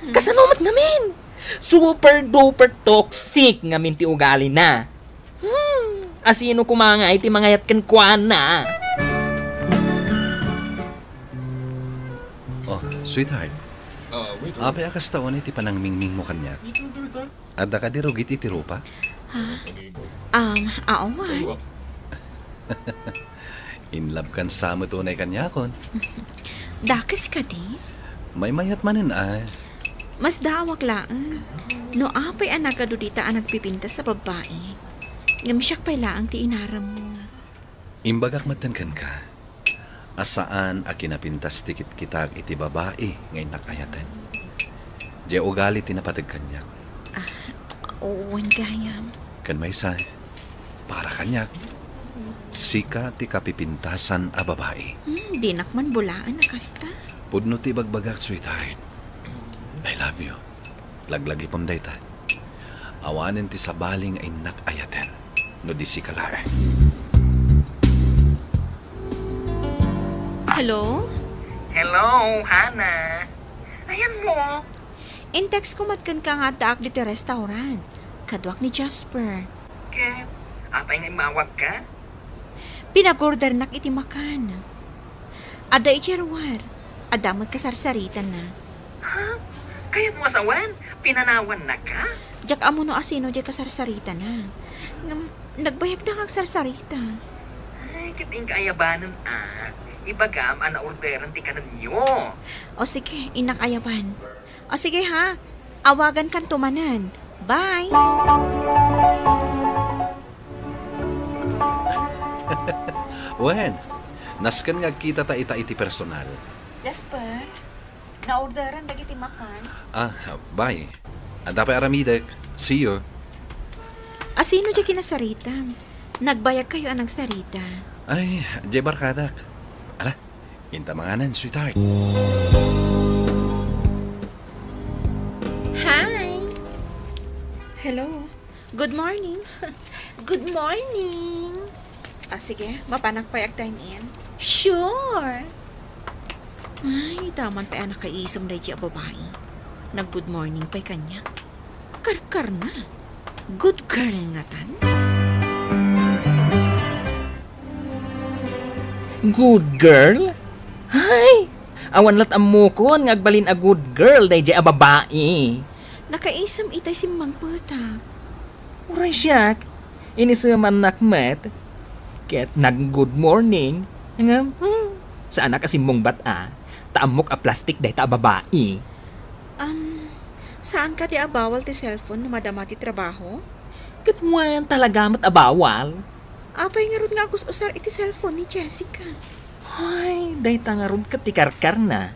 Kasano met ngamin? Super duper toxic ngamin ti ugalina. Hmm, asino koma ngay ti mangayat kenkuana? Oh, sweetheart. Ah, wait, oh. Apay a kasta unay ti panangmingmingmo kaniak? Adda kadi rugit iti rupa? Ha? Um, awan. In love kan sa met unay kaniakon. Dakes kadi? Maymayat manen, ay. Masdaawak laeng. No apay a nagadu dita a nagpipintas a babbai. Ngem siak pay laeng ti inarammo. Imbagak metten kenka a saan a kinapintas ti kitkitak iti babai nga innak ayaten. Diay ugali ti napateg kaniak. Ah, wen gayam. Ken maysa, para kaniak, sika ti kapipintasan a babai. Hmm, dinak man bulaen a kasta. Pudno ti ibagbagak, sweetheart. I love you. Laglagipem dayta. Awanen ti sabali nga innak ayaten no di sika laeng. Hello? Hello, Hana. Ayanmo? In-text ko met kenka nga addaak ditoy restaurant. Kaduak ni Jasper. Ket, apay nga immawagka? Pinag-ordernak iti makan. Adda idiay ruar. Adda met kasarsaritana. Ha? Kayatmo a sawen? Pinanawannaka? Diak ammo no asino diay kasarsaritana. Ngem, nagbayagda nga agsarsarita. Ay, ket inka ayabanen, a. Ibagam a naorderan ti kanenyo. O sige, innak ayaban. O sige, ha? Awagankanto manen. Bye! Wen, nasken nga agkitata ita iti personal. Jasper, naorderan dagiti makan. Ah, bye. Adda pay aramidek. See you. Asino diay kinasaritam? Nagbayagkayo a nagsarita. Ay, diay barkadak. Ala, inta manganen, sweetheart. Hi! Hello. Good morning. Good morning. Ah, sige, mapanak pay agdine in? Sure. Ay, daman pay a nakaisem daydiay a babai. Nag-good morning pay kaniak. Karkarna. Good girl ngatan. Good girl? Ay, awan lat ammokon nga agbalin a good girl daydiay a babai. Nakaisem itay simmangpetak. Uray siak, inisemannak met. Ket nag-good morning. Ngem, hmm, saanak a simmungbat a. Ta ammok a plastik dayta a babai. Um, saan kadi a bawal ti cellphone no madama ti trabaho? Ket wen, talaga met a bawal. Apay ngarud nga agus-usar iti cellphone ni Jessica? Ay, dayta ngarud ket ti karkarna.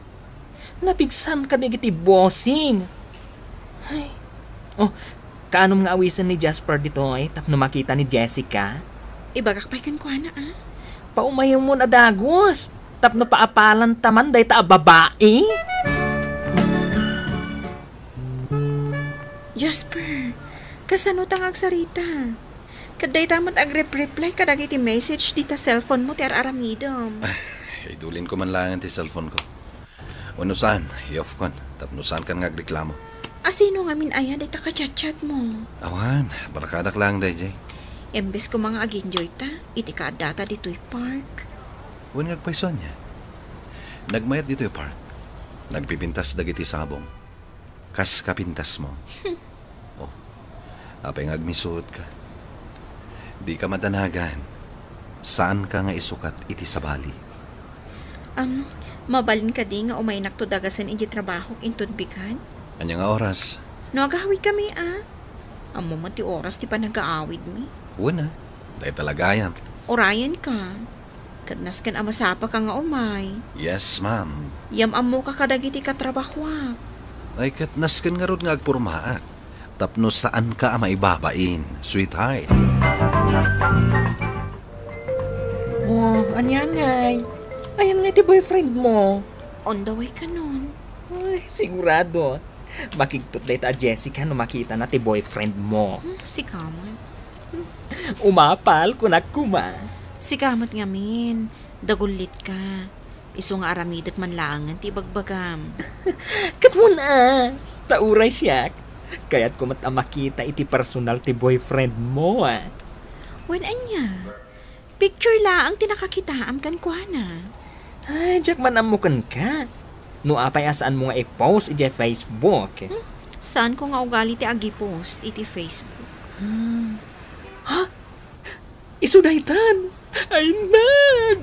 Napigsan kadagiti bossing. Ay. Oh, kaanom nga awisen ni Jasper ditoy tapno makita ni Jessica? Ibagak pay kenkuana, a. Paumayemon a dagus tapno paapalantaman dayta a babai. Jasper, kasano ta nga agsarita? Ket dayta met agrep-reply kadagiti message dita cellphone mo ti ar-aramidem. Ay, idulinko man laengen ti cellphone ko. Wenno saan, i-off kon, tapno saankan nga agreklamo. Asino ngamin aya dayta ka-chat-chat mo? Awan, barkadak laeng daydiay. Imbes koma nga ag-enjoy ta, iti kaaddata ditoy park. Wen nga agpayso ania? Nagmayat ditoy park. Nagpipintas dagiti sabong. Kas kapintasmo. Oh, apay nga agmisuotka? Dika madanagan. Saanka nga isukat iti sabali. Am, mabalin kadi nga umaynakto dagasen idiay trabahok inton bigat? Ania nga oras? No agawidkami, a. Ammom met ti oras ti panagaawidmi. Wen a, dayta la gayam. Urayenka. Ket nasken a masapaka nga umay. Yes, ma'am. Yam-ammoka kadagiti katrabahoak. Ay, ket nasken ngarud nga agpormaak. Tapno saanka a maibabain, sweetheart. Oh, ania ngay? Ayan ngay ti boyfriend mo. On the way kanon. Ay, sigurado. Makigtot dayta a Jessica no makitana ti boyfriend mo. Hmm, sika met. Umapal, kunak koma. Sika met ngamin, dagullitka. Isu nga aramidek man laengen ti ibagbagam. Ket wen a, ta uray siak, kayatko met a makita iti personal ti boyfriend mo, a. Wen ania? Picture laeng ti nakakitaam kenkuana. Ay, diak man ammo kenka. No apay a saanmo nga i-post idiay Facebook. Hmm? Saanko nga ugali ti agi-post iti Facebook. Hmm. Ha? Isu daytan? Ay na,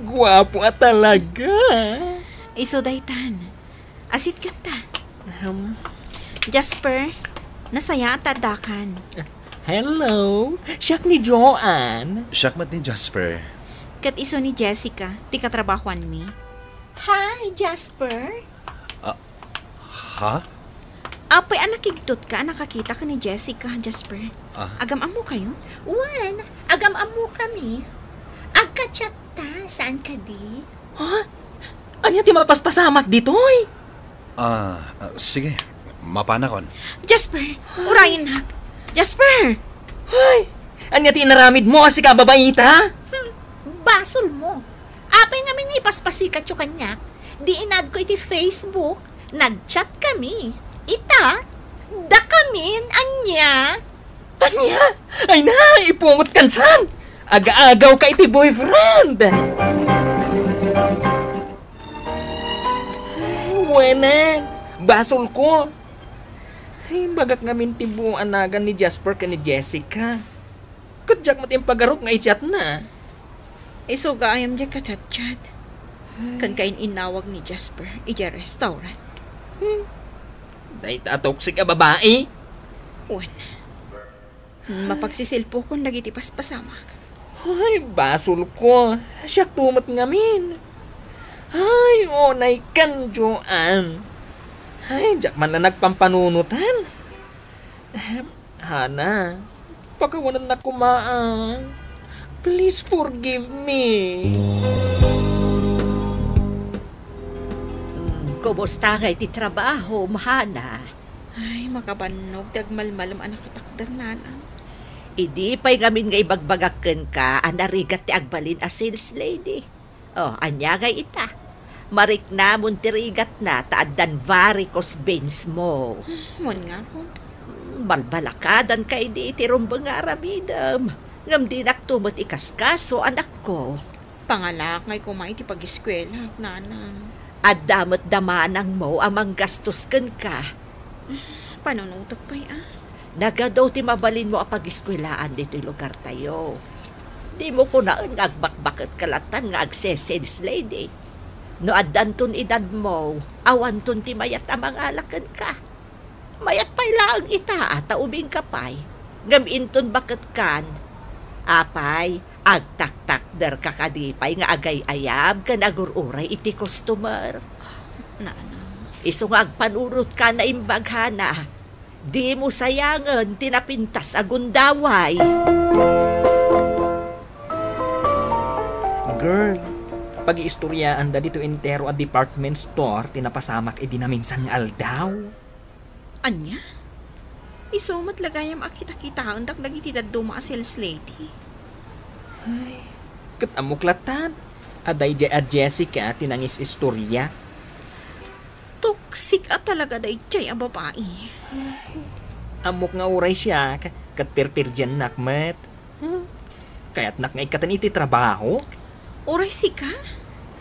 guapo a talaga. Isu daytan. Asitganta. Ahem. Jasper, nasayaat ta addakan. Hello, siak ni Joanne. Siak met ni Jasper. Ket isu ni Jessica, ti katrabahoanmi. Hi, Jasper. Ah, ha? Apay a nakigtot ka a nakakita ken ni Jessica, Jasper? Ah. Agam-ammo kayo? Wen, agam-ammo kami. Agka-chat ta, saan kadi? Ha? Ania ti mapaspasamak ditoy? Ah, ah, sige. Mapanakon. Jasper, urayennak. Jasper! Ay! Ania ti inaramid mo a sika a babaita? Hmm, basol mo. Apay ngamin nga ipaspasikatyo kaniak? Di inadko iti Facebook, nag-chat kami. Ita, dakamin, ania? Ania? Ay na, ipungot kansan! Aga-agaw ka iti boyfriend! Wen, basolko. Ay, bagak ngamin ti buong a nagan ni Jasper ken ni Jessica. Ket diak met impagarup nga i-chatna. Isu gayam diay ka-chat-chat. Ken kain-innawag ni Jasper idiay restaurant. Hmm. Dayta a toxic a babai. Wen. Hmm, mapagsisilpokon dagiti paspasamak. Ay, basolko. Siakto met ngamin. Ay, unaykan, Joan. Ay, diak man la nagpampanunotan. Ahem, Hana, pakawanennak koma, a. Please forgive me. Hmm, kumusta ngay ti trabahom, Hana? Ay, makabannog ti agmalmalem a nakatakder, nanang. Idi pay ngamin nga ibagbagak kenka a narigat ti agbalin a sales lady. Oh, ania ngay ita? Mariknamon ti rigatna ta addan varicose veins mo. Wen ngarud. Balbalakadanka idi iti rumbeng nga aramidem. Ngem dinakto met ikaskaso, anakko. Pangalaak ngay koma iti pagiskuelak, nanang. Adda met da manangmo a manggastos kenka. Panunotek pay, a. Nagadu ti mabalinmo a pagiskuelaan ditoy lugartayo. Dimo kunaen nga agbakbaketka lattan nga agse-sales lady. No addanton edadmo, awanton ti mayat a mangala kenka. Mayat pay laeng ita a ta ubingka pay, ngem inton baketkan, apay, agtaktakderka kadi pay nga agay-ayab ken agur-uray iti customer? Nanang. Isu nga agpanunotka a naimbag, Hana. Dimo sayangen ti napintas a gundaway. Girl, pagiistoryaanda ditoy entero a department store ti napasamak idi naminsan nga aldaw. Ania? Isu met la gayam a kita-kitaendak dagiti dadduma a sales lady. Ay, ket ammok lattan a daydiay a Jessica ti nangis-istorya. Toxic a talaga daydiay a babai. Ammok nga uray siak, ket pirpirdiannak met. Hmm? Kayatnak nga ikkaten iti trabaho? Uray sika?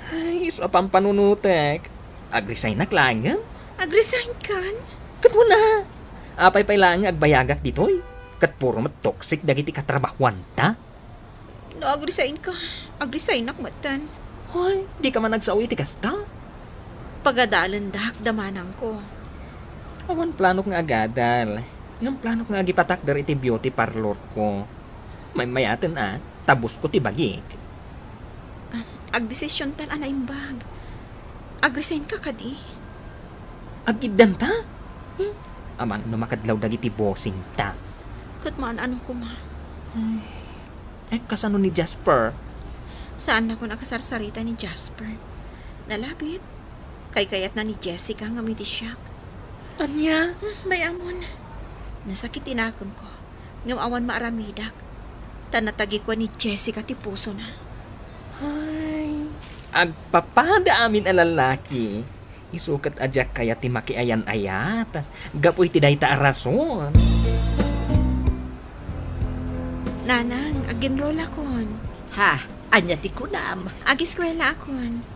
Ay, isu a pampanunotek. Agresignak laengen? Agresign kan? Ket wen a. Apay pay laeng nga agbayagak ditoy? Ket puro met toxic dagiti katrabahoanta. No agresign ka, agresignak metten. Hoy, dika man agsao iti kasta? Pagadalendak, da manangko. Awan planok nga agadal. Ngem planok nga agipatakder iti beauty parlor ko. Maymayaten a, tabusko ti bagik. Ah, agdesisiontan a naimbag. Agresign ka kadi? Agiddanta? Hmm? Amangan no makadlaw dagiti bossingta. Ket maan-ano koma? Ay. Eh, kasano ni Jasper? Saannakon a kasarsarita ni Jasper. Nalabit. Kaykayatna ni Jessica ngem iti siak. Ania? Hmm, bay-amon. Nasakit ti nakemko. Ngem awan maaramidak. Ta natagikua ni Jessica ti pusona. Ay, agpapada amin a lalaki. Isu ket a diak kayat ti makiayan-ayat gapu iti dayta a rason. Nanang, ag-enrollakon. Ha? Ania ti kunam? Agiskuelaakon.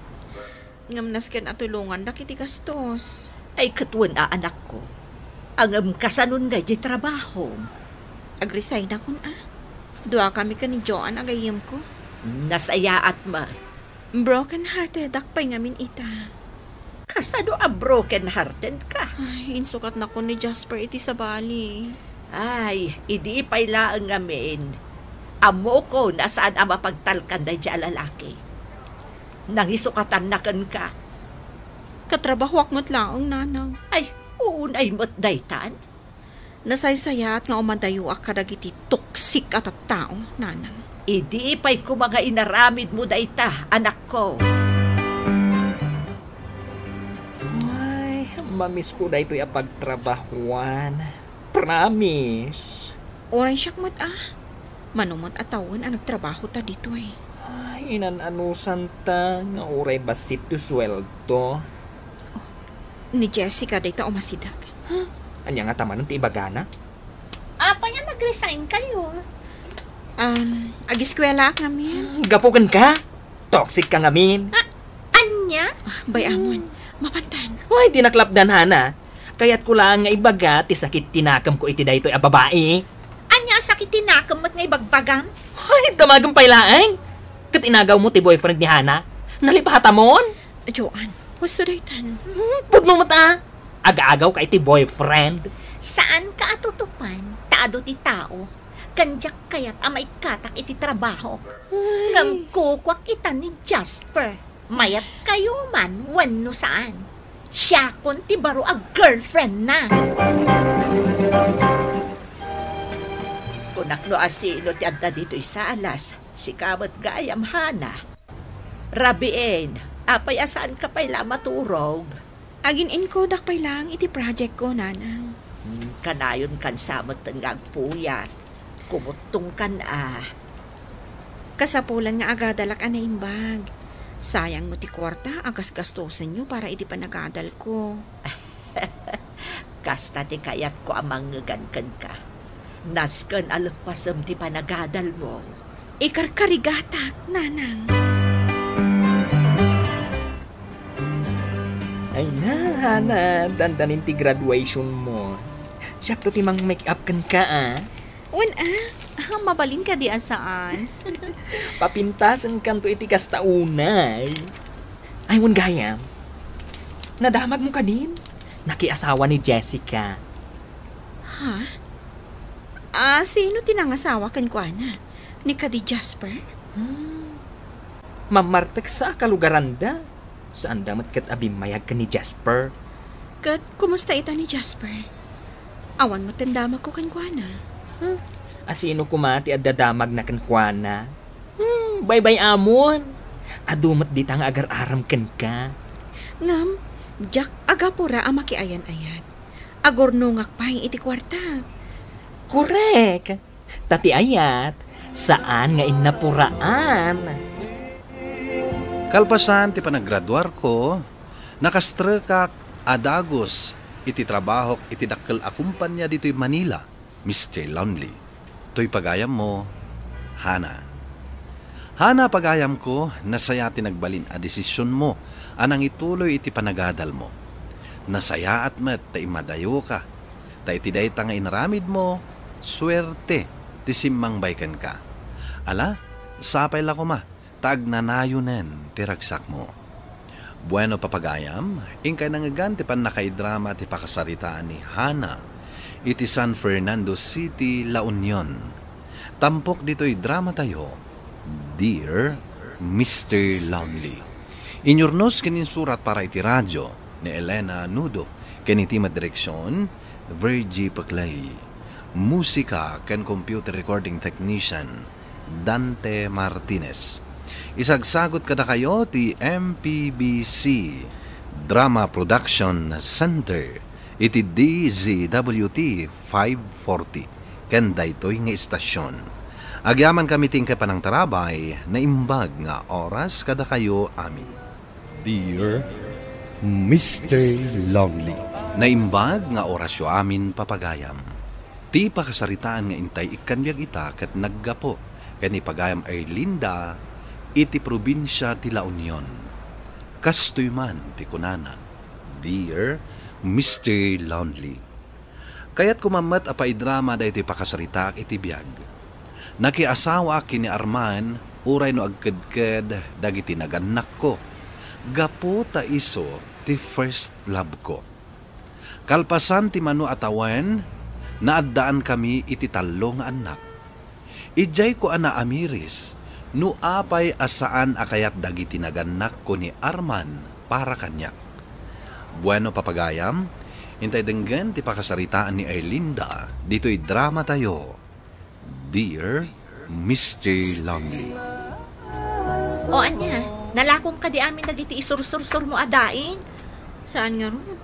Ngem nasken a tulongandak iti gastos. Ay, ket wen a, anakko. Ngem kasanon ngay ti trabahom? Agresign-akon a. Duakami ken ni Joan a gayyemko. Nasayaat met. Broken-heartedak pay ngamin ita. Kasano a broken-hearted ka? Ay, insukatnakon ni Jasper iti sabali. Ay, idi pay laeng ngamin. Ammokon a saan a mapagtalkan daydiay a lalaki. Nangisukatanna kenka. Katrabahoak met laeng, nanang. Ay, unay met daytan. Nasaysayat nga umadayoak kadagiti toxic a tattao, nanang. Idi pay koma nga inaramidmo dayta, anakko. Ay, mamisko daytoy a pagtrabahoan. Promise. Uray siak met a. Mano met a tawen a nagtrabahota ditoy. Ay, inan-anusanta nga uray bassit ti sueldo. Oh, ni Jessica dayta umasideg. Huh? Ania ngata manen ti ibagana? Apay a nag-resign kayo? Um, agiskuelaak ngamin. Gapu kenka? Toxic ka ngamin. Ah, ania? Ah, bay-amon. Mapantan. Ay, di naklapdan, Hana. Kayatko laeng nga ibaga ti sakit ti nakemko iti daytoy a babai. Ania a sakit ti nakem met nga ibagbagam? Ay, damagem pay laeng. Ket inagawmo ti boyfriend ni Hana. Nalipatamon? Joan, husto daytan. Hmm, pudno met a. Agaagawka iti boyfriend. Saanka a tutupan, ta adu ti tao. Ken diak kayat a maikkatak iti trabahok. Ay. Ngem kukuak ita ni Jasper. Mayatkayo man wenno saan, siakon ti baro a girlfriendna. Kunak no asino ti adda ditoy salas, sika met gayam, Hana. Rabiin, apay a saanka pay la maturog? Agin-inkodak pay laeng iti projectko, Nanang. Hmm, kanayonkan sa metten nga agpuyat. Kumuttongkan a. Kasapulan nga agadalak a naimbag. Sayangmo ti kuarta a gasgastosenyo para iti panagadalko. Kasta ti kayatko a mangngegan kenka. Nasken a leppasem ti panagadalmo. Ikarkarigatak, Nanang. Ay na, Hana, dandanin ti graduationmo. Siakto ti mang-make up kenka, a. Wen, a? Ah, mabalin kadi a saan? Papintasenkanto iti kasta unay. Ay, wen gayam. Nadamagmo kadin? Nakiasawa ni Jessica. Ha? Ah, sino ti nangasawa kenkuana? Ni kadi Jasper? Hmm. Mammarteksa a kalugaranda. Saanda met ket a bimmayag ken ni Jasper. Ket kumusta ita ni Jasper? Awan met damagko kenkuana. Hmm. Asino koma ti adda damagna kenkuana? Hmm, baybay-amon. Adu met dita nga agar-aram kenka. Ngem, diak agapura a makiayan-ayat. Agurnongak pay iti kuarta. Korek. Ta ti ayat, saan nga innapuraan. Kalpasan ti panaggraduarko, nakastrekak a dagus iti trabahok iti dakkel a kumpania ditoy Manila, Mister Lonely. Toy pagayammo, Hana. Hana, pagayamko, nasaya ti nagbalin a desisionmo a nangituloy iti panagadalmo. Nasayaat met ta immadayoka. Ta iti dayta nga inaramidmo, suerte ti simmangbay kenka. Ala, sapay la koma, ta agnanayonen ti ragsakmo. Bueno, papagayam, inkay nangngegan ti pannakaidrama ti pakasaritaan ni Hana iti San Fernando City, La Union. Tampok ditoy dramatayo, Dear Mister Lonely. Inyurnos ken insurat para iti radio ni Elena Nudo ken iti met direksion, Virgie Paclay. Musika ken computer recording technician, Dante Martinez. Isagsagut kadakayo ti M P B C Drama Production Center iti D Z W T five forty ken daytoy nga istasion. Agyamankami ti inkay panangtarabay, naimbag nga oras kadakayo amin. Dear Mister Lonely. Naimbag nga orasyo amin, papagayam. Ti pakasaritaan nga intay ikkan biag ita ket naggapu ken ni pagayam Erlinda iti probinsia ti La Union. Kastoy man ti kunana, Dear Mister Lonely. Kayatko man met a paidrama daytoy pakasaritaak iti biag. Nakiasawaak ken ni Arman uray no agkedked dagiti nagannakko, gapu ta isu ti first love ko. Kalpasan ti mano a tawen, naaddaankami iti tallo nga annak. Idiayko a naamiris no apay a saan a kayat dagiti nagannakko ni Arman para kaniak. Bueno, papagayam, intay denggen ti pakasaritaan ni Erlinda ditoy dramatayo, Dear Mister Lonely. O ania, nalakom kadi amin dagiti isursursurmo a daing? Saan ngarud.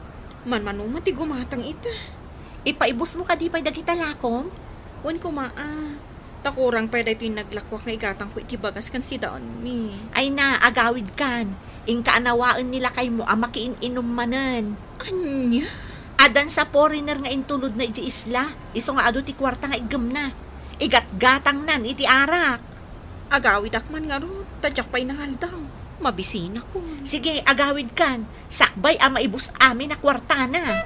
Manmano man ti gumatang ita. Ipaibusmo kadi pay dagita lakom? Wen koma a. Ta kurang pay daytoy naglakuak nga igatangko iti bagas ken sidaanmi. Ay na, agawidkan. Inka a nawaen ni lakaymo a makiin-inum manen. Ania? Addan sa foreigner nga intulodna idiay isla, isu nga adu ti kuarta nga iggemna. Igatgatangnan iti arak. Agawidak man ngarud, ta diak pay nangaldaw. Mabisinakon. Sige, agawidkan. Sakbay a maibus amin a kuartana.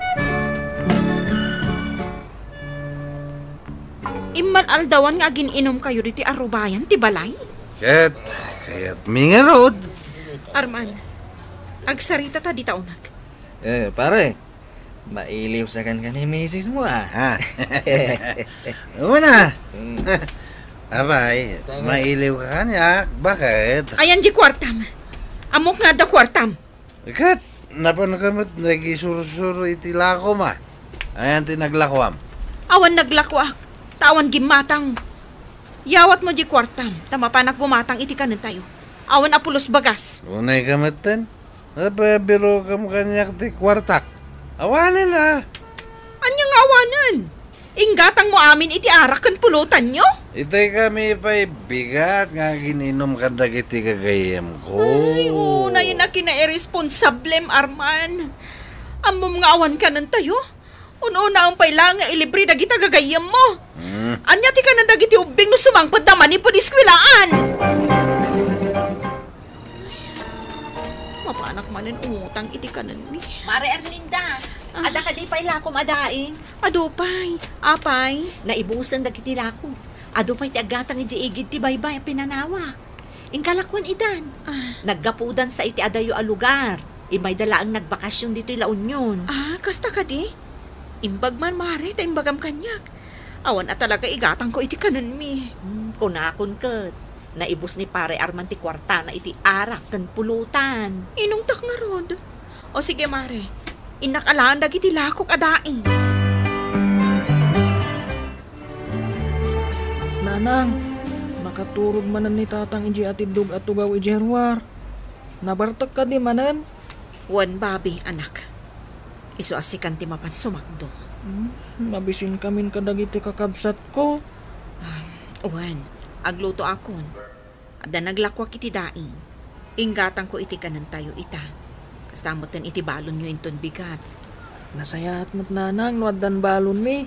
Immal-aldawan nga agin-inumkayo ditoy arubayan ti balay? Ket, kayatmi ngarud. Arman, agsarita ta dita uneg. Eh, pare, mailiw sa kan ni misis mo, ah. Ah. Una. Mm. Apay, Tama. Mailiw ka kaniak? Bakit? Ayan di kuartam. Ammok nga adda kuartam. Ket, napan ka met nagisursuro iti lakom, ah. Ayan ti naglakuam. Awan naglakuak, ta awan gimmatang. Yawat mo di kuartam, ta mapanak gumatang iti kanentayo. Awan a pulos bagas. Unay ka metten? Apay, biro kam kaniak ti kuartak? Awanen, ah. Anya nga awanen? Inggatang mo amin iti arak ken pulutanyo? Itay kami pay bigat nga agin-inum kadagiti gagayyemko. Ay, unay a kinairresponsablem, Arman. Ammom nga awan kanentayo? Ununaem pay laeng nga ilibre dagita gagayyemmo. Hmm. Ania ti kanen dagiti ubbing no sumangpetda manipud eskwelaan? Mapanak manen umutang iti kanenmi. Mare Erlinda, Ah. Adda kadi pay lakom a daing? Adu pay, apay. Naibusen dagiti lako. Adu pay ti aggatang idiay igid ti baybay a pinanawak. Inka lakuan idan. Ah. Naggapudan sa iti adayo a lugar. Imayda laeng nagbakasyon ditoy La Union. Ah, kasta kadi? Imbag man, Mare, ta imbagam kaniak. Awan a talaga igatangko iti kanenmi. Hmm, kunakon ket, naibus ni Pare Arman ti kuartana iti arak ken pulutan. Inungtak ngarud. O sige, Mare, innak alaen dagiti lakok a daing. Nanang, makaturog manen ni Tatang idiay atiddog a tugaw idiay ruar. Nabartek kadi manen? Wen, Bobby, anak. Isu a sikan ti mapan sumakdo. Hmm, mabisinkamin kadagiti kakabsatko. Ah, wen, aglutoakon. Adda naglakuak iti daing. Inggatangko iti kanentayo ita. Kasta metten iti balonyo inton bigat. Nasayaat met, Nanang, no addan balonmi.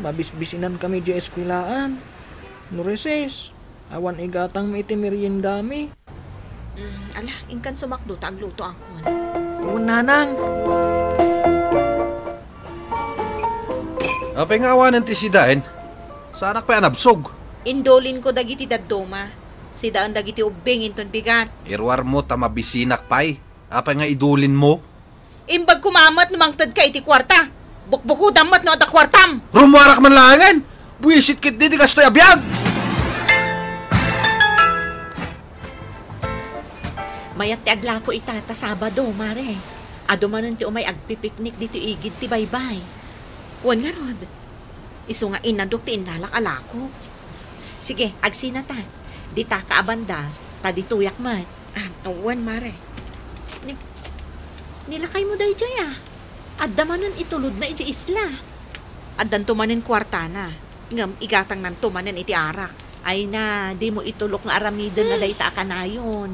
Mabisbisinankami idiay eskwelaan. No recess, awan igatangmi iti meriendami. Mm, ala, inkan sumakdo ta aglutoakon. Wen, Nanang. Apay nga awanen ti sidaen? Saanak pay a nabsog. Indulinko dagiti dadduma. Sidaen dagiti ubbing inton bigat. Iruarmo ta mabisinak pay. Apay nga idulinmo? Imbag koma met no mangtedka iti kuarta. Bukbukodam met no adda kuartam. Rummuarak man laengen. Buisit ketdi ti kastoy a biag. Mayat ti aglako ita ta Sabado, Mare. Adu manen ti umay agpipiknik ditoy igid ti baybay. Wen ngarud, isu nga inadok ti innalak a lako. Sige, agsinata. Ditaka a banda, ta ditoyak met. Ah, wen, Mare. Ni-, ni lakaymo daydiay, ah. Adda manen itulodna idiay isla. Addanto manen kuartana, ngem igatangnanto manen iti arak. Ay na, dimo itulok nga aramiden a dayta a kanayon.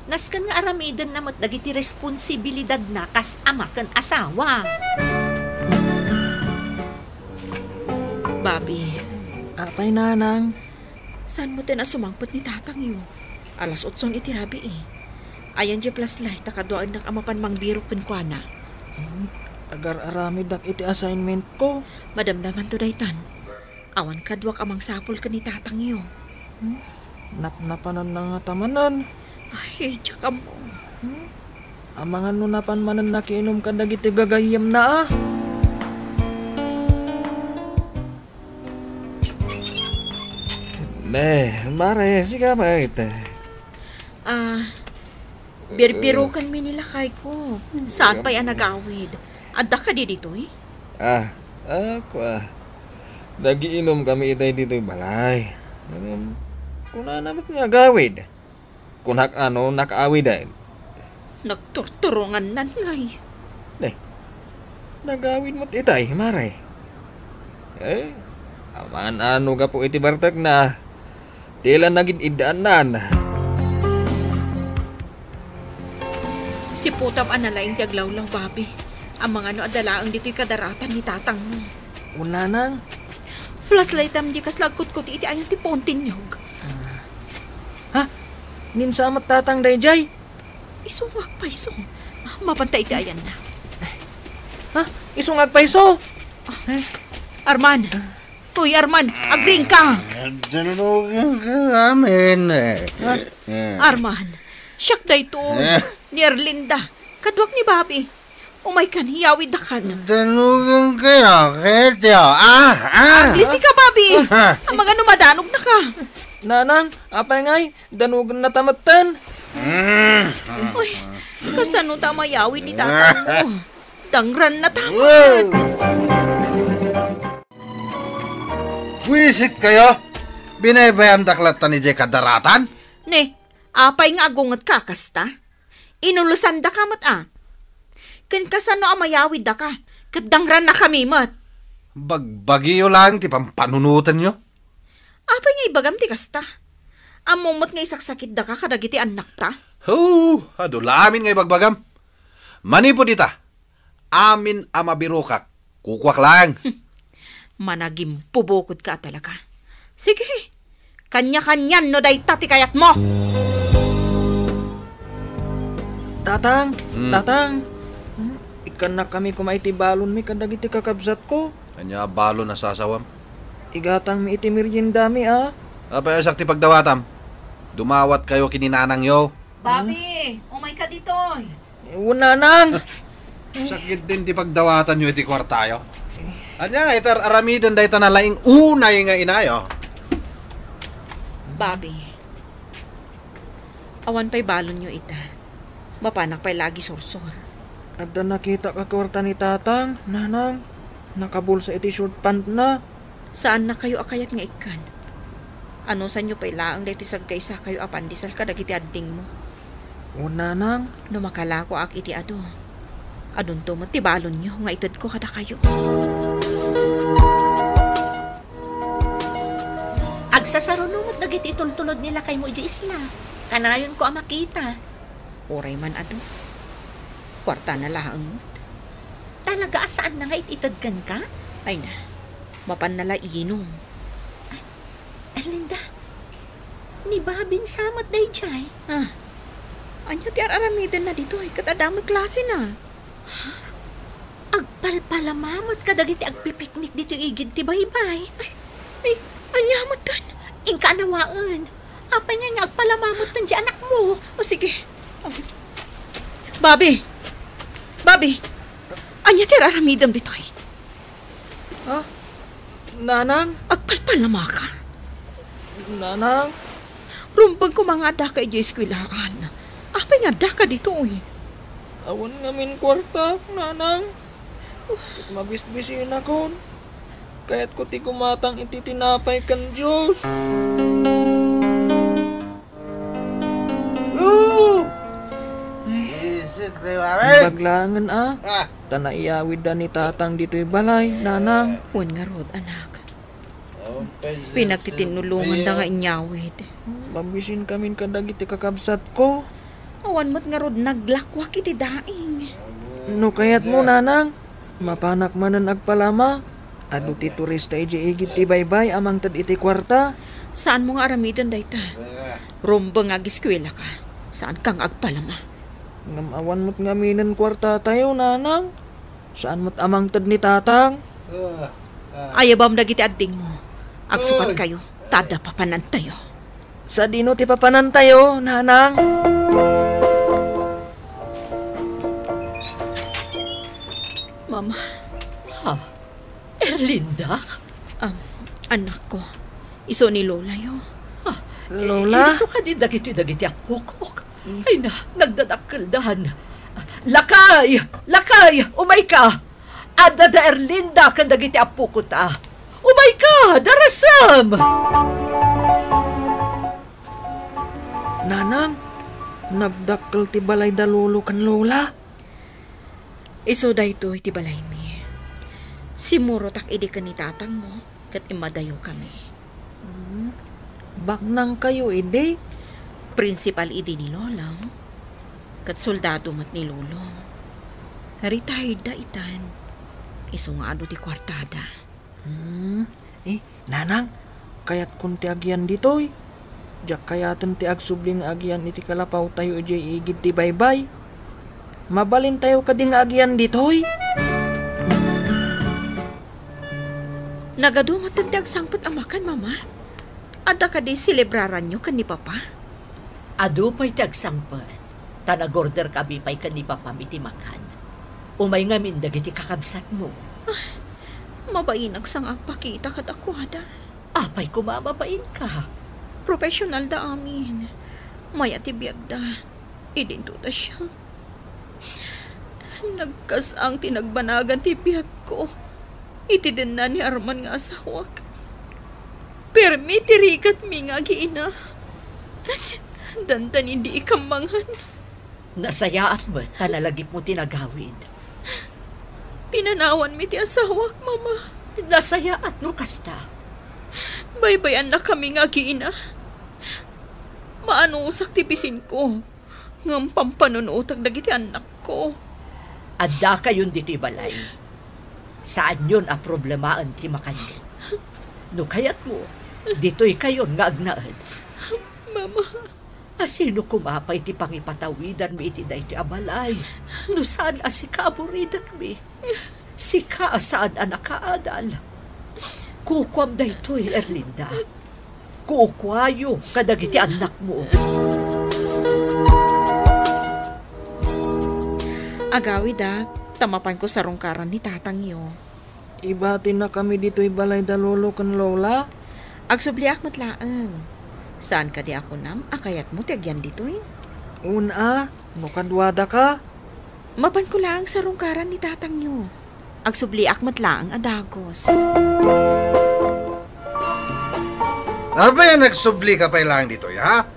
Nasken nga aramidenna met dagiti responsibilidadna kas ama ken asawa. Bobby. Apay, Nanang? Saan metten a sumangpet ni tatangyo? Alas otson iti rabii. Ayan diay flashlight ta kaduaennak a mapan mangbirok kenkuana. Hmm, agar-aramiddak iti assignmentko. Madamdamanto daytan. Awan kaduak a mangsapul ken ni tatangyo. Hmm, napnapananna ngata manen. Ay, diak ammo. Hmm? Amangan no napan manen nakiinum kadagiti gagayyemna, a. Ne, Mare, sika met. Ah, birbirokanmi ni lakayko. Saan pay a nagawid. Adda kadi ditoy? Ah, ah, kua. Nagiinumkami itay ditoy balay. Ngem, kunana met nga agawid. Kunak a no nakaawiden. Nagturturongannan ngay. Ne, nagawid met itay, Mare. Eh, amangan a no gapu iti bartekna, ti la nagid-iddaannan. Siputam a nalaing ti aglawlaw, Bobby. Amangan no adda laeng ditoy kadaratan ni tatangmo. Wen, Nanang. Flashlightam diay kasla agkutkuti iti ayan ti puon ti niyog. Ah. Ha? Ninsa met tatang daydiay? Isu nga agpayso. Mapanta iti ayanna. Ha? Isu nga agpayso? Eh, Arman! Uy, Arman! Agriingka! Danugenka amin. Ha? Arman, siak daytoy. Eh. Ni Erlinda. Kaduak ni Bobby. Umaykan, iyawiddakan. Danugenkayo, ketyo. Ah, ah. Aglisi ka, Bobby! Ah. Amangan no madanogna ka. Nanang, apay ngay, danogennata metten. Mm. Uy, kasano ta mayawid ni tatangmo? Dangrannata met. Buisit kayo! Binaybayandak latta ni Jay kadaratan? Ne, apay nga agungetka kasta? Inulosandaka met a. Ken kasano a mayawiddaka, ket dangrannakami met? Bagbagiyo laeng ti pampanunotenyo. Apay nga ibagam ti kasta? Ammom met nga isaksakiddaka kadagiti annakta? Hoo, adu la amin nga ibagbagam. Manipud ita, amin a mabirokak, kukuak laeng. Managimpubukodka a talaga. Sige, kanya-kanian no dayta ti kayatmo. Tatang, Hmm. Tatang, hmm, ikkannakami koma iti balonmi kadagiti kakabsatko. Ania a balon a sasawam? Igatangmi iti meriendami, a. Apay a siak ti pagdawatam? Dumawatkayo ken ni nanangyo. Bobby, umayka ditoy. Eh, wen, nanang. Sakit din ti pagdawatanyo iti kuartayo. Ania nga iti ar-aramiden dayta nalaing unay nga inayo? Bobby, awan pay balonyo ita. Mapanak pay la agisursor. Adda nakitak a kuarta ni tatang, nanang. Nakabulsa iti short pantna. Saannakayo a kayat nga ikkan. Anusanyo pay laeng daytoy saggaysakayo a pandesal kadagiti addingmo. Wen, nanang. No makalakoak iti adu, adunto met ti balonyo nga itedko kadakayo. Agsasaruno met dagiti itultulod ni lakaymo idiay isla. Kanayonko a makita. Uray man adu, kuartana laeng met. Talaga a saanna nga it-ited kenka? Ay na, mapanna la iyinom. Ay, Erlinda, ni Bobby sa met daydiay. Ah, ania ti ar-aramidenna ditoy ket adda met klasena? Ha? Agpalpalama met kadagiti agpipiknik ditoy igid ti baybay. Ay, ay, ania metten? Inka a nawaen. Apay ngay nga agpalama metten ti anakmo? O, sige. Bobby! Bobby! Ania ti ar-aramidem ditoy? Ah, Nanang? Agpalpalamaka? Nanang? Rumbeng koma nga addaka idiay eskuelaan. Apay nga addaka ditoy? Awan ngamin kuarta, Nanang. Ket mabisbisinakon. Kayatko ti gumatang iti tinapay ken juice. Isit kayo, amin! Baglangen, a. Ah. Ta naiyawidda ni tatang ditoy balay, Nanang. Wen ngarud, anak. Pinagtitinnulonganda nga inyawid. Mabisin kamin kadagiti kakabsatko. Awan met ngarud naglakuak iti daing. No kayatmo, Nanang, mapanak manen agpalama. Adu ti turista idiay igid ti baybay a mangted iti kuarta. Saanmo nga aramiden dayta. Rumbeng nga agiskuelaka. Saanka nga agpalama. Ngem awan met ngaminen kuartatayo, Nanang. Saan met a mangted ni tatang? Ayabam dagiti addingmo. Agsukatkayo, ta adda papanantayo. Sadino ti papanantayo, Nanang? Mama. Ha? Erlinda? Um, anakko, isu ni Lolayo. Ah, Lola? Isu kadi dagiti, dagiti appokok. Mm. Ay na, nagdadakkeldan. Lakay! Lakay! Umayka! Adda da Erlinda ken dagiti appokota. Umayka! Darasem! Nanang, nagdakkel ti balay da Lolo ken Lola. Isu daytoy ti balaymi. Simmurotak idi ken ni tatangmo ket immadayokami. Hmm, baknangkayo idi? Prinsipal idi ni Lolong, ket soldado met ni Lolong. Retired da itan. Isu nga adu ti kuartada. Hmm. Eh, Nanang, kayatkon ti agyan ditoy. Diak kayaten ti agsubli nga agian iti kalapawtayo idiay igid ti baybay. Mabalintayo kadi nga agian ditoy? Nagadu met ti agsangpet a makan, Mama? Adda kadi selebraranyo ken ni Papa? Adu pay ti agsangpet, ta nag-order kami pay ken ni Papam iti makan. Umay ngamin dagiti kakabsatmo. Ah, mabainak sa nga agpakita kadakuada. Apay koma a mabainka? Professional da amin. Mayat ti biagda. Idinto ta siak. Nagkas-ang ti nagbanagan ti biagko iti denna ni Arman nga asawak. Permi ti rigatmi nga agiina. Dandani diikam mangan. Nasayaat met ta nalagipmo ti nagawid. Pinanawanmi ti asawak, Mama. Nasayaat no kasta. Baybay-annakami nga agiina. Maanusak ti bisinko, ngem pampanunotak dagiti annakko. Addakayon ditoy balay. Saanyon a problemaen ti makanyo. No kayatmo, ditoykayon nga agnaed. Mama. A sino koma pay ti pangipatawidanmi iti daytoy a balay? No saan a sika a buridekmi, sika a saan a nakaadal. Kukuam daytoy, Erlinda. Kukuayo kadagiti annakmo. Agawidak, ta mapanko sarungkaran ni tatangyo. Ibatinnakami ditoy balay da lolo ken lola. Agsubliak met laeng. Saan kadi a kunam a kayatmo ti agyan ditoy? Una, no kaduadaka. Mapanko laeng sarungkaran ni tatangyo. Agsubliak met laeng a dagus. Apay a nagsublika pay laeng ditoy, ha?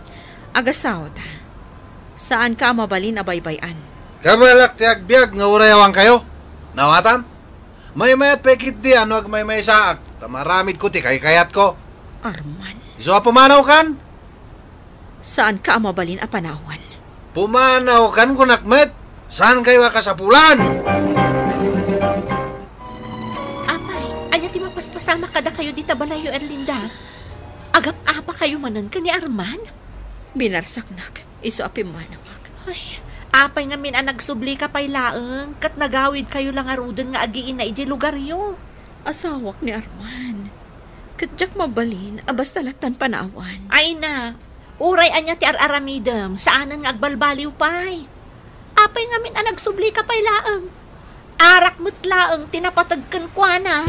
Agasawata. Saanka a mabalin a baybay-an. Kabalak ti agbiag nga uray awankayo. Nawatam? Maymayat pay ketdi a no agmaymaysaak, ta maaramidko ti kaykayatko. Arman. Isu a pumanawkan? Saanka a mabalin a panawan. Pumanawkan kunak met. Saankayo a kasapulan? Apay, ania ti mapaspasamak kadakayo dita balayyo, Erlinda? Agap-apakayo manen ken ni Arman? Binarsaknak. Isu a pimmanawak. Ay, apay ngamin a nagsublika pay laeng, ket nagawidkayo la ngaruden nga agiina idiay lugaryo? Asawak ni Arman. Ket diak mabalin a basta lattan panawan. Ay na, uray ania ti ar-aramidem, saanen nga agbalbaliw pay. Apay ngamin a nagsublika pay laeng? Arak met laeng ti napateg kenkuana.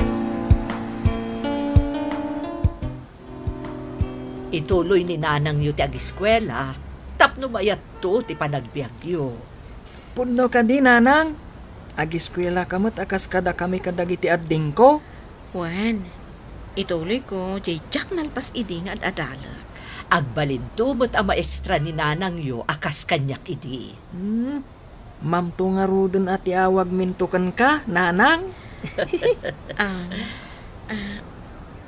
Ituloy ni nanangyo ti agiskuela tapno mayatto ti panagbiagyo. Pudno kadi, nanang? Agiskuelaka met a kas kadakami kadagiti addingko? Wen, ituloyko, diay diak nalpas idi nga ad-adalek. Agbalinto met a maestra ni nanangyo a kas kaniak idi. Hmm, Mamto ngaruden a ti awagminto kenka, nanang? Ah, ah,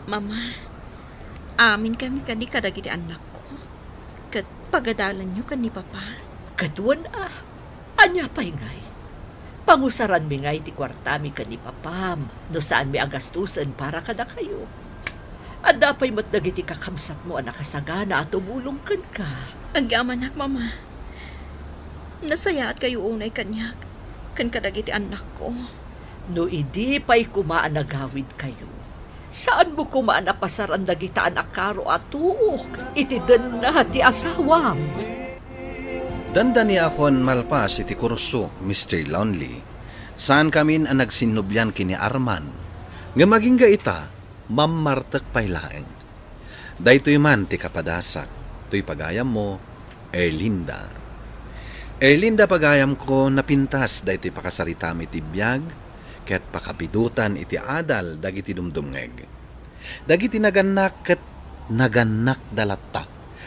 Mama, aminkami kadi kadagiti annakko? Ket pagadalanyo ken ni Papa? Ket wen a, ania pay ngay? Pangusaranmi ngay ti kuartami ken ni Papam no saanmi a gastusen para kadakayo. Adda pay met dagiti kakabsatmo a nakasagana a tumulong kenka. Agyamanak, Mama. Nasayaatkayo unay kaniak, ken kadagiti annakko. No idi pay koma a nagawidkayo, saanmo koma a napasaran dagita a nakaro a tuok iti denna ti asawam? Dandaniakon malpas iti kurso, Mister Lonely. Saankamin a nagsinnublian ken ni Arman. Ngem agingga ita, mammartek pay laeng. Daytoy man ti kapadasak, toy pagayammo, Erlinda. Erlinda, pagayamko, napintas daytoy pakasaritami ti biag ket pakabidutan iti adal dagiti dumdumngeg. Dagiti nagannak ket nagannakda latta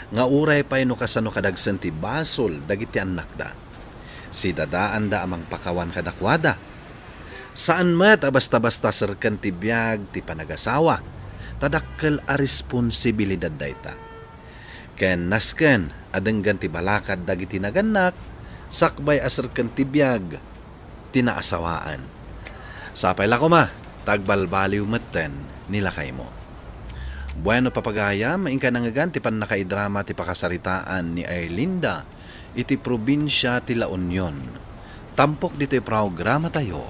nga uray pay no kasano kadagsen ti basol dagiti annakda. Sidadaanda a mangpakawan kadakuada. Saan met a basta-basta serken ti biag ti panagasawa, ta dakkel a responsibilidad dayta. Ken nasken a denggen ti balakad dagiti nagannak, sakbay a serken ti biag ti naasawaan. Sapay la koma, ta agbalbaliw metten ni lakaymo. Bueno, papagayam, inka nangngegan ti pannakaidrama ti pakasaritaan ni Erlinda iti probinsia ti La Union. Tampok ditoy programatayo,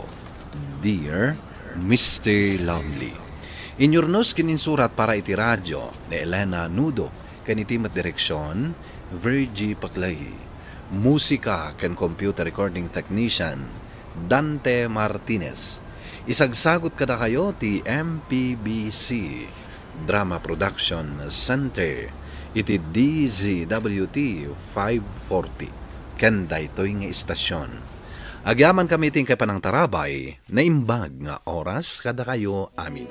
Dear Mister Lovely. Inyurnos ken insurat para iti radio ni Elena Nudo, ken iti met direksion, Virgie Paclay. Musika ken computer recording technician, Dante Martinez. Isagsagut kadakayo ti M P B C Drama Production Center iti D Z W T five forty ken daytoy nga istasion. Agyamankami iti inkay panangtarabay, naimbag nga oras kadakayo amin.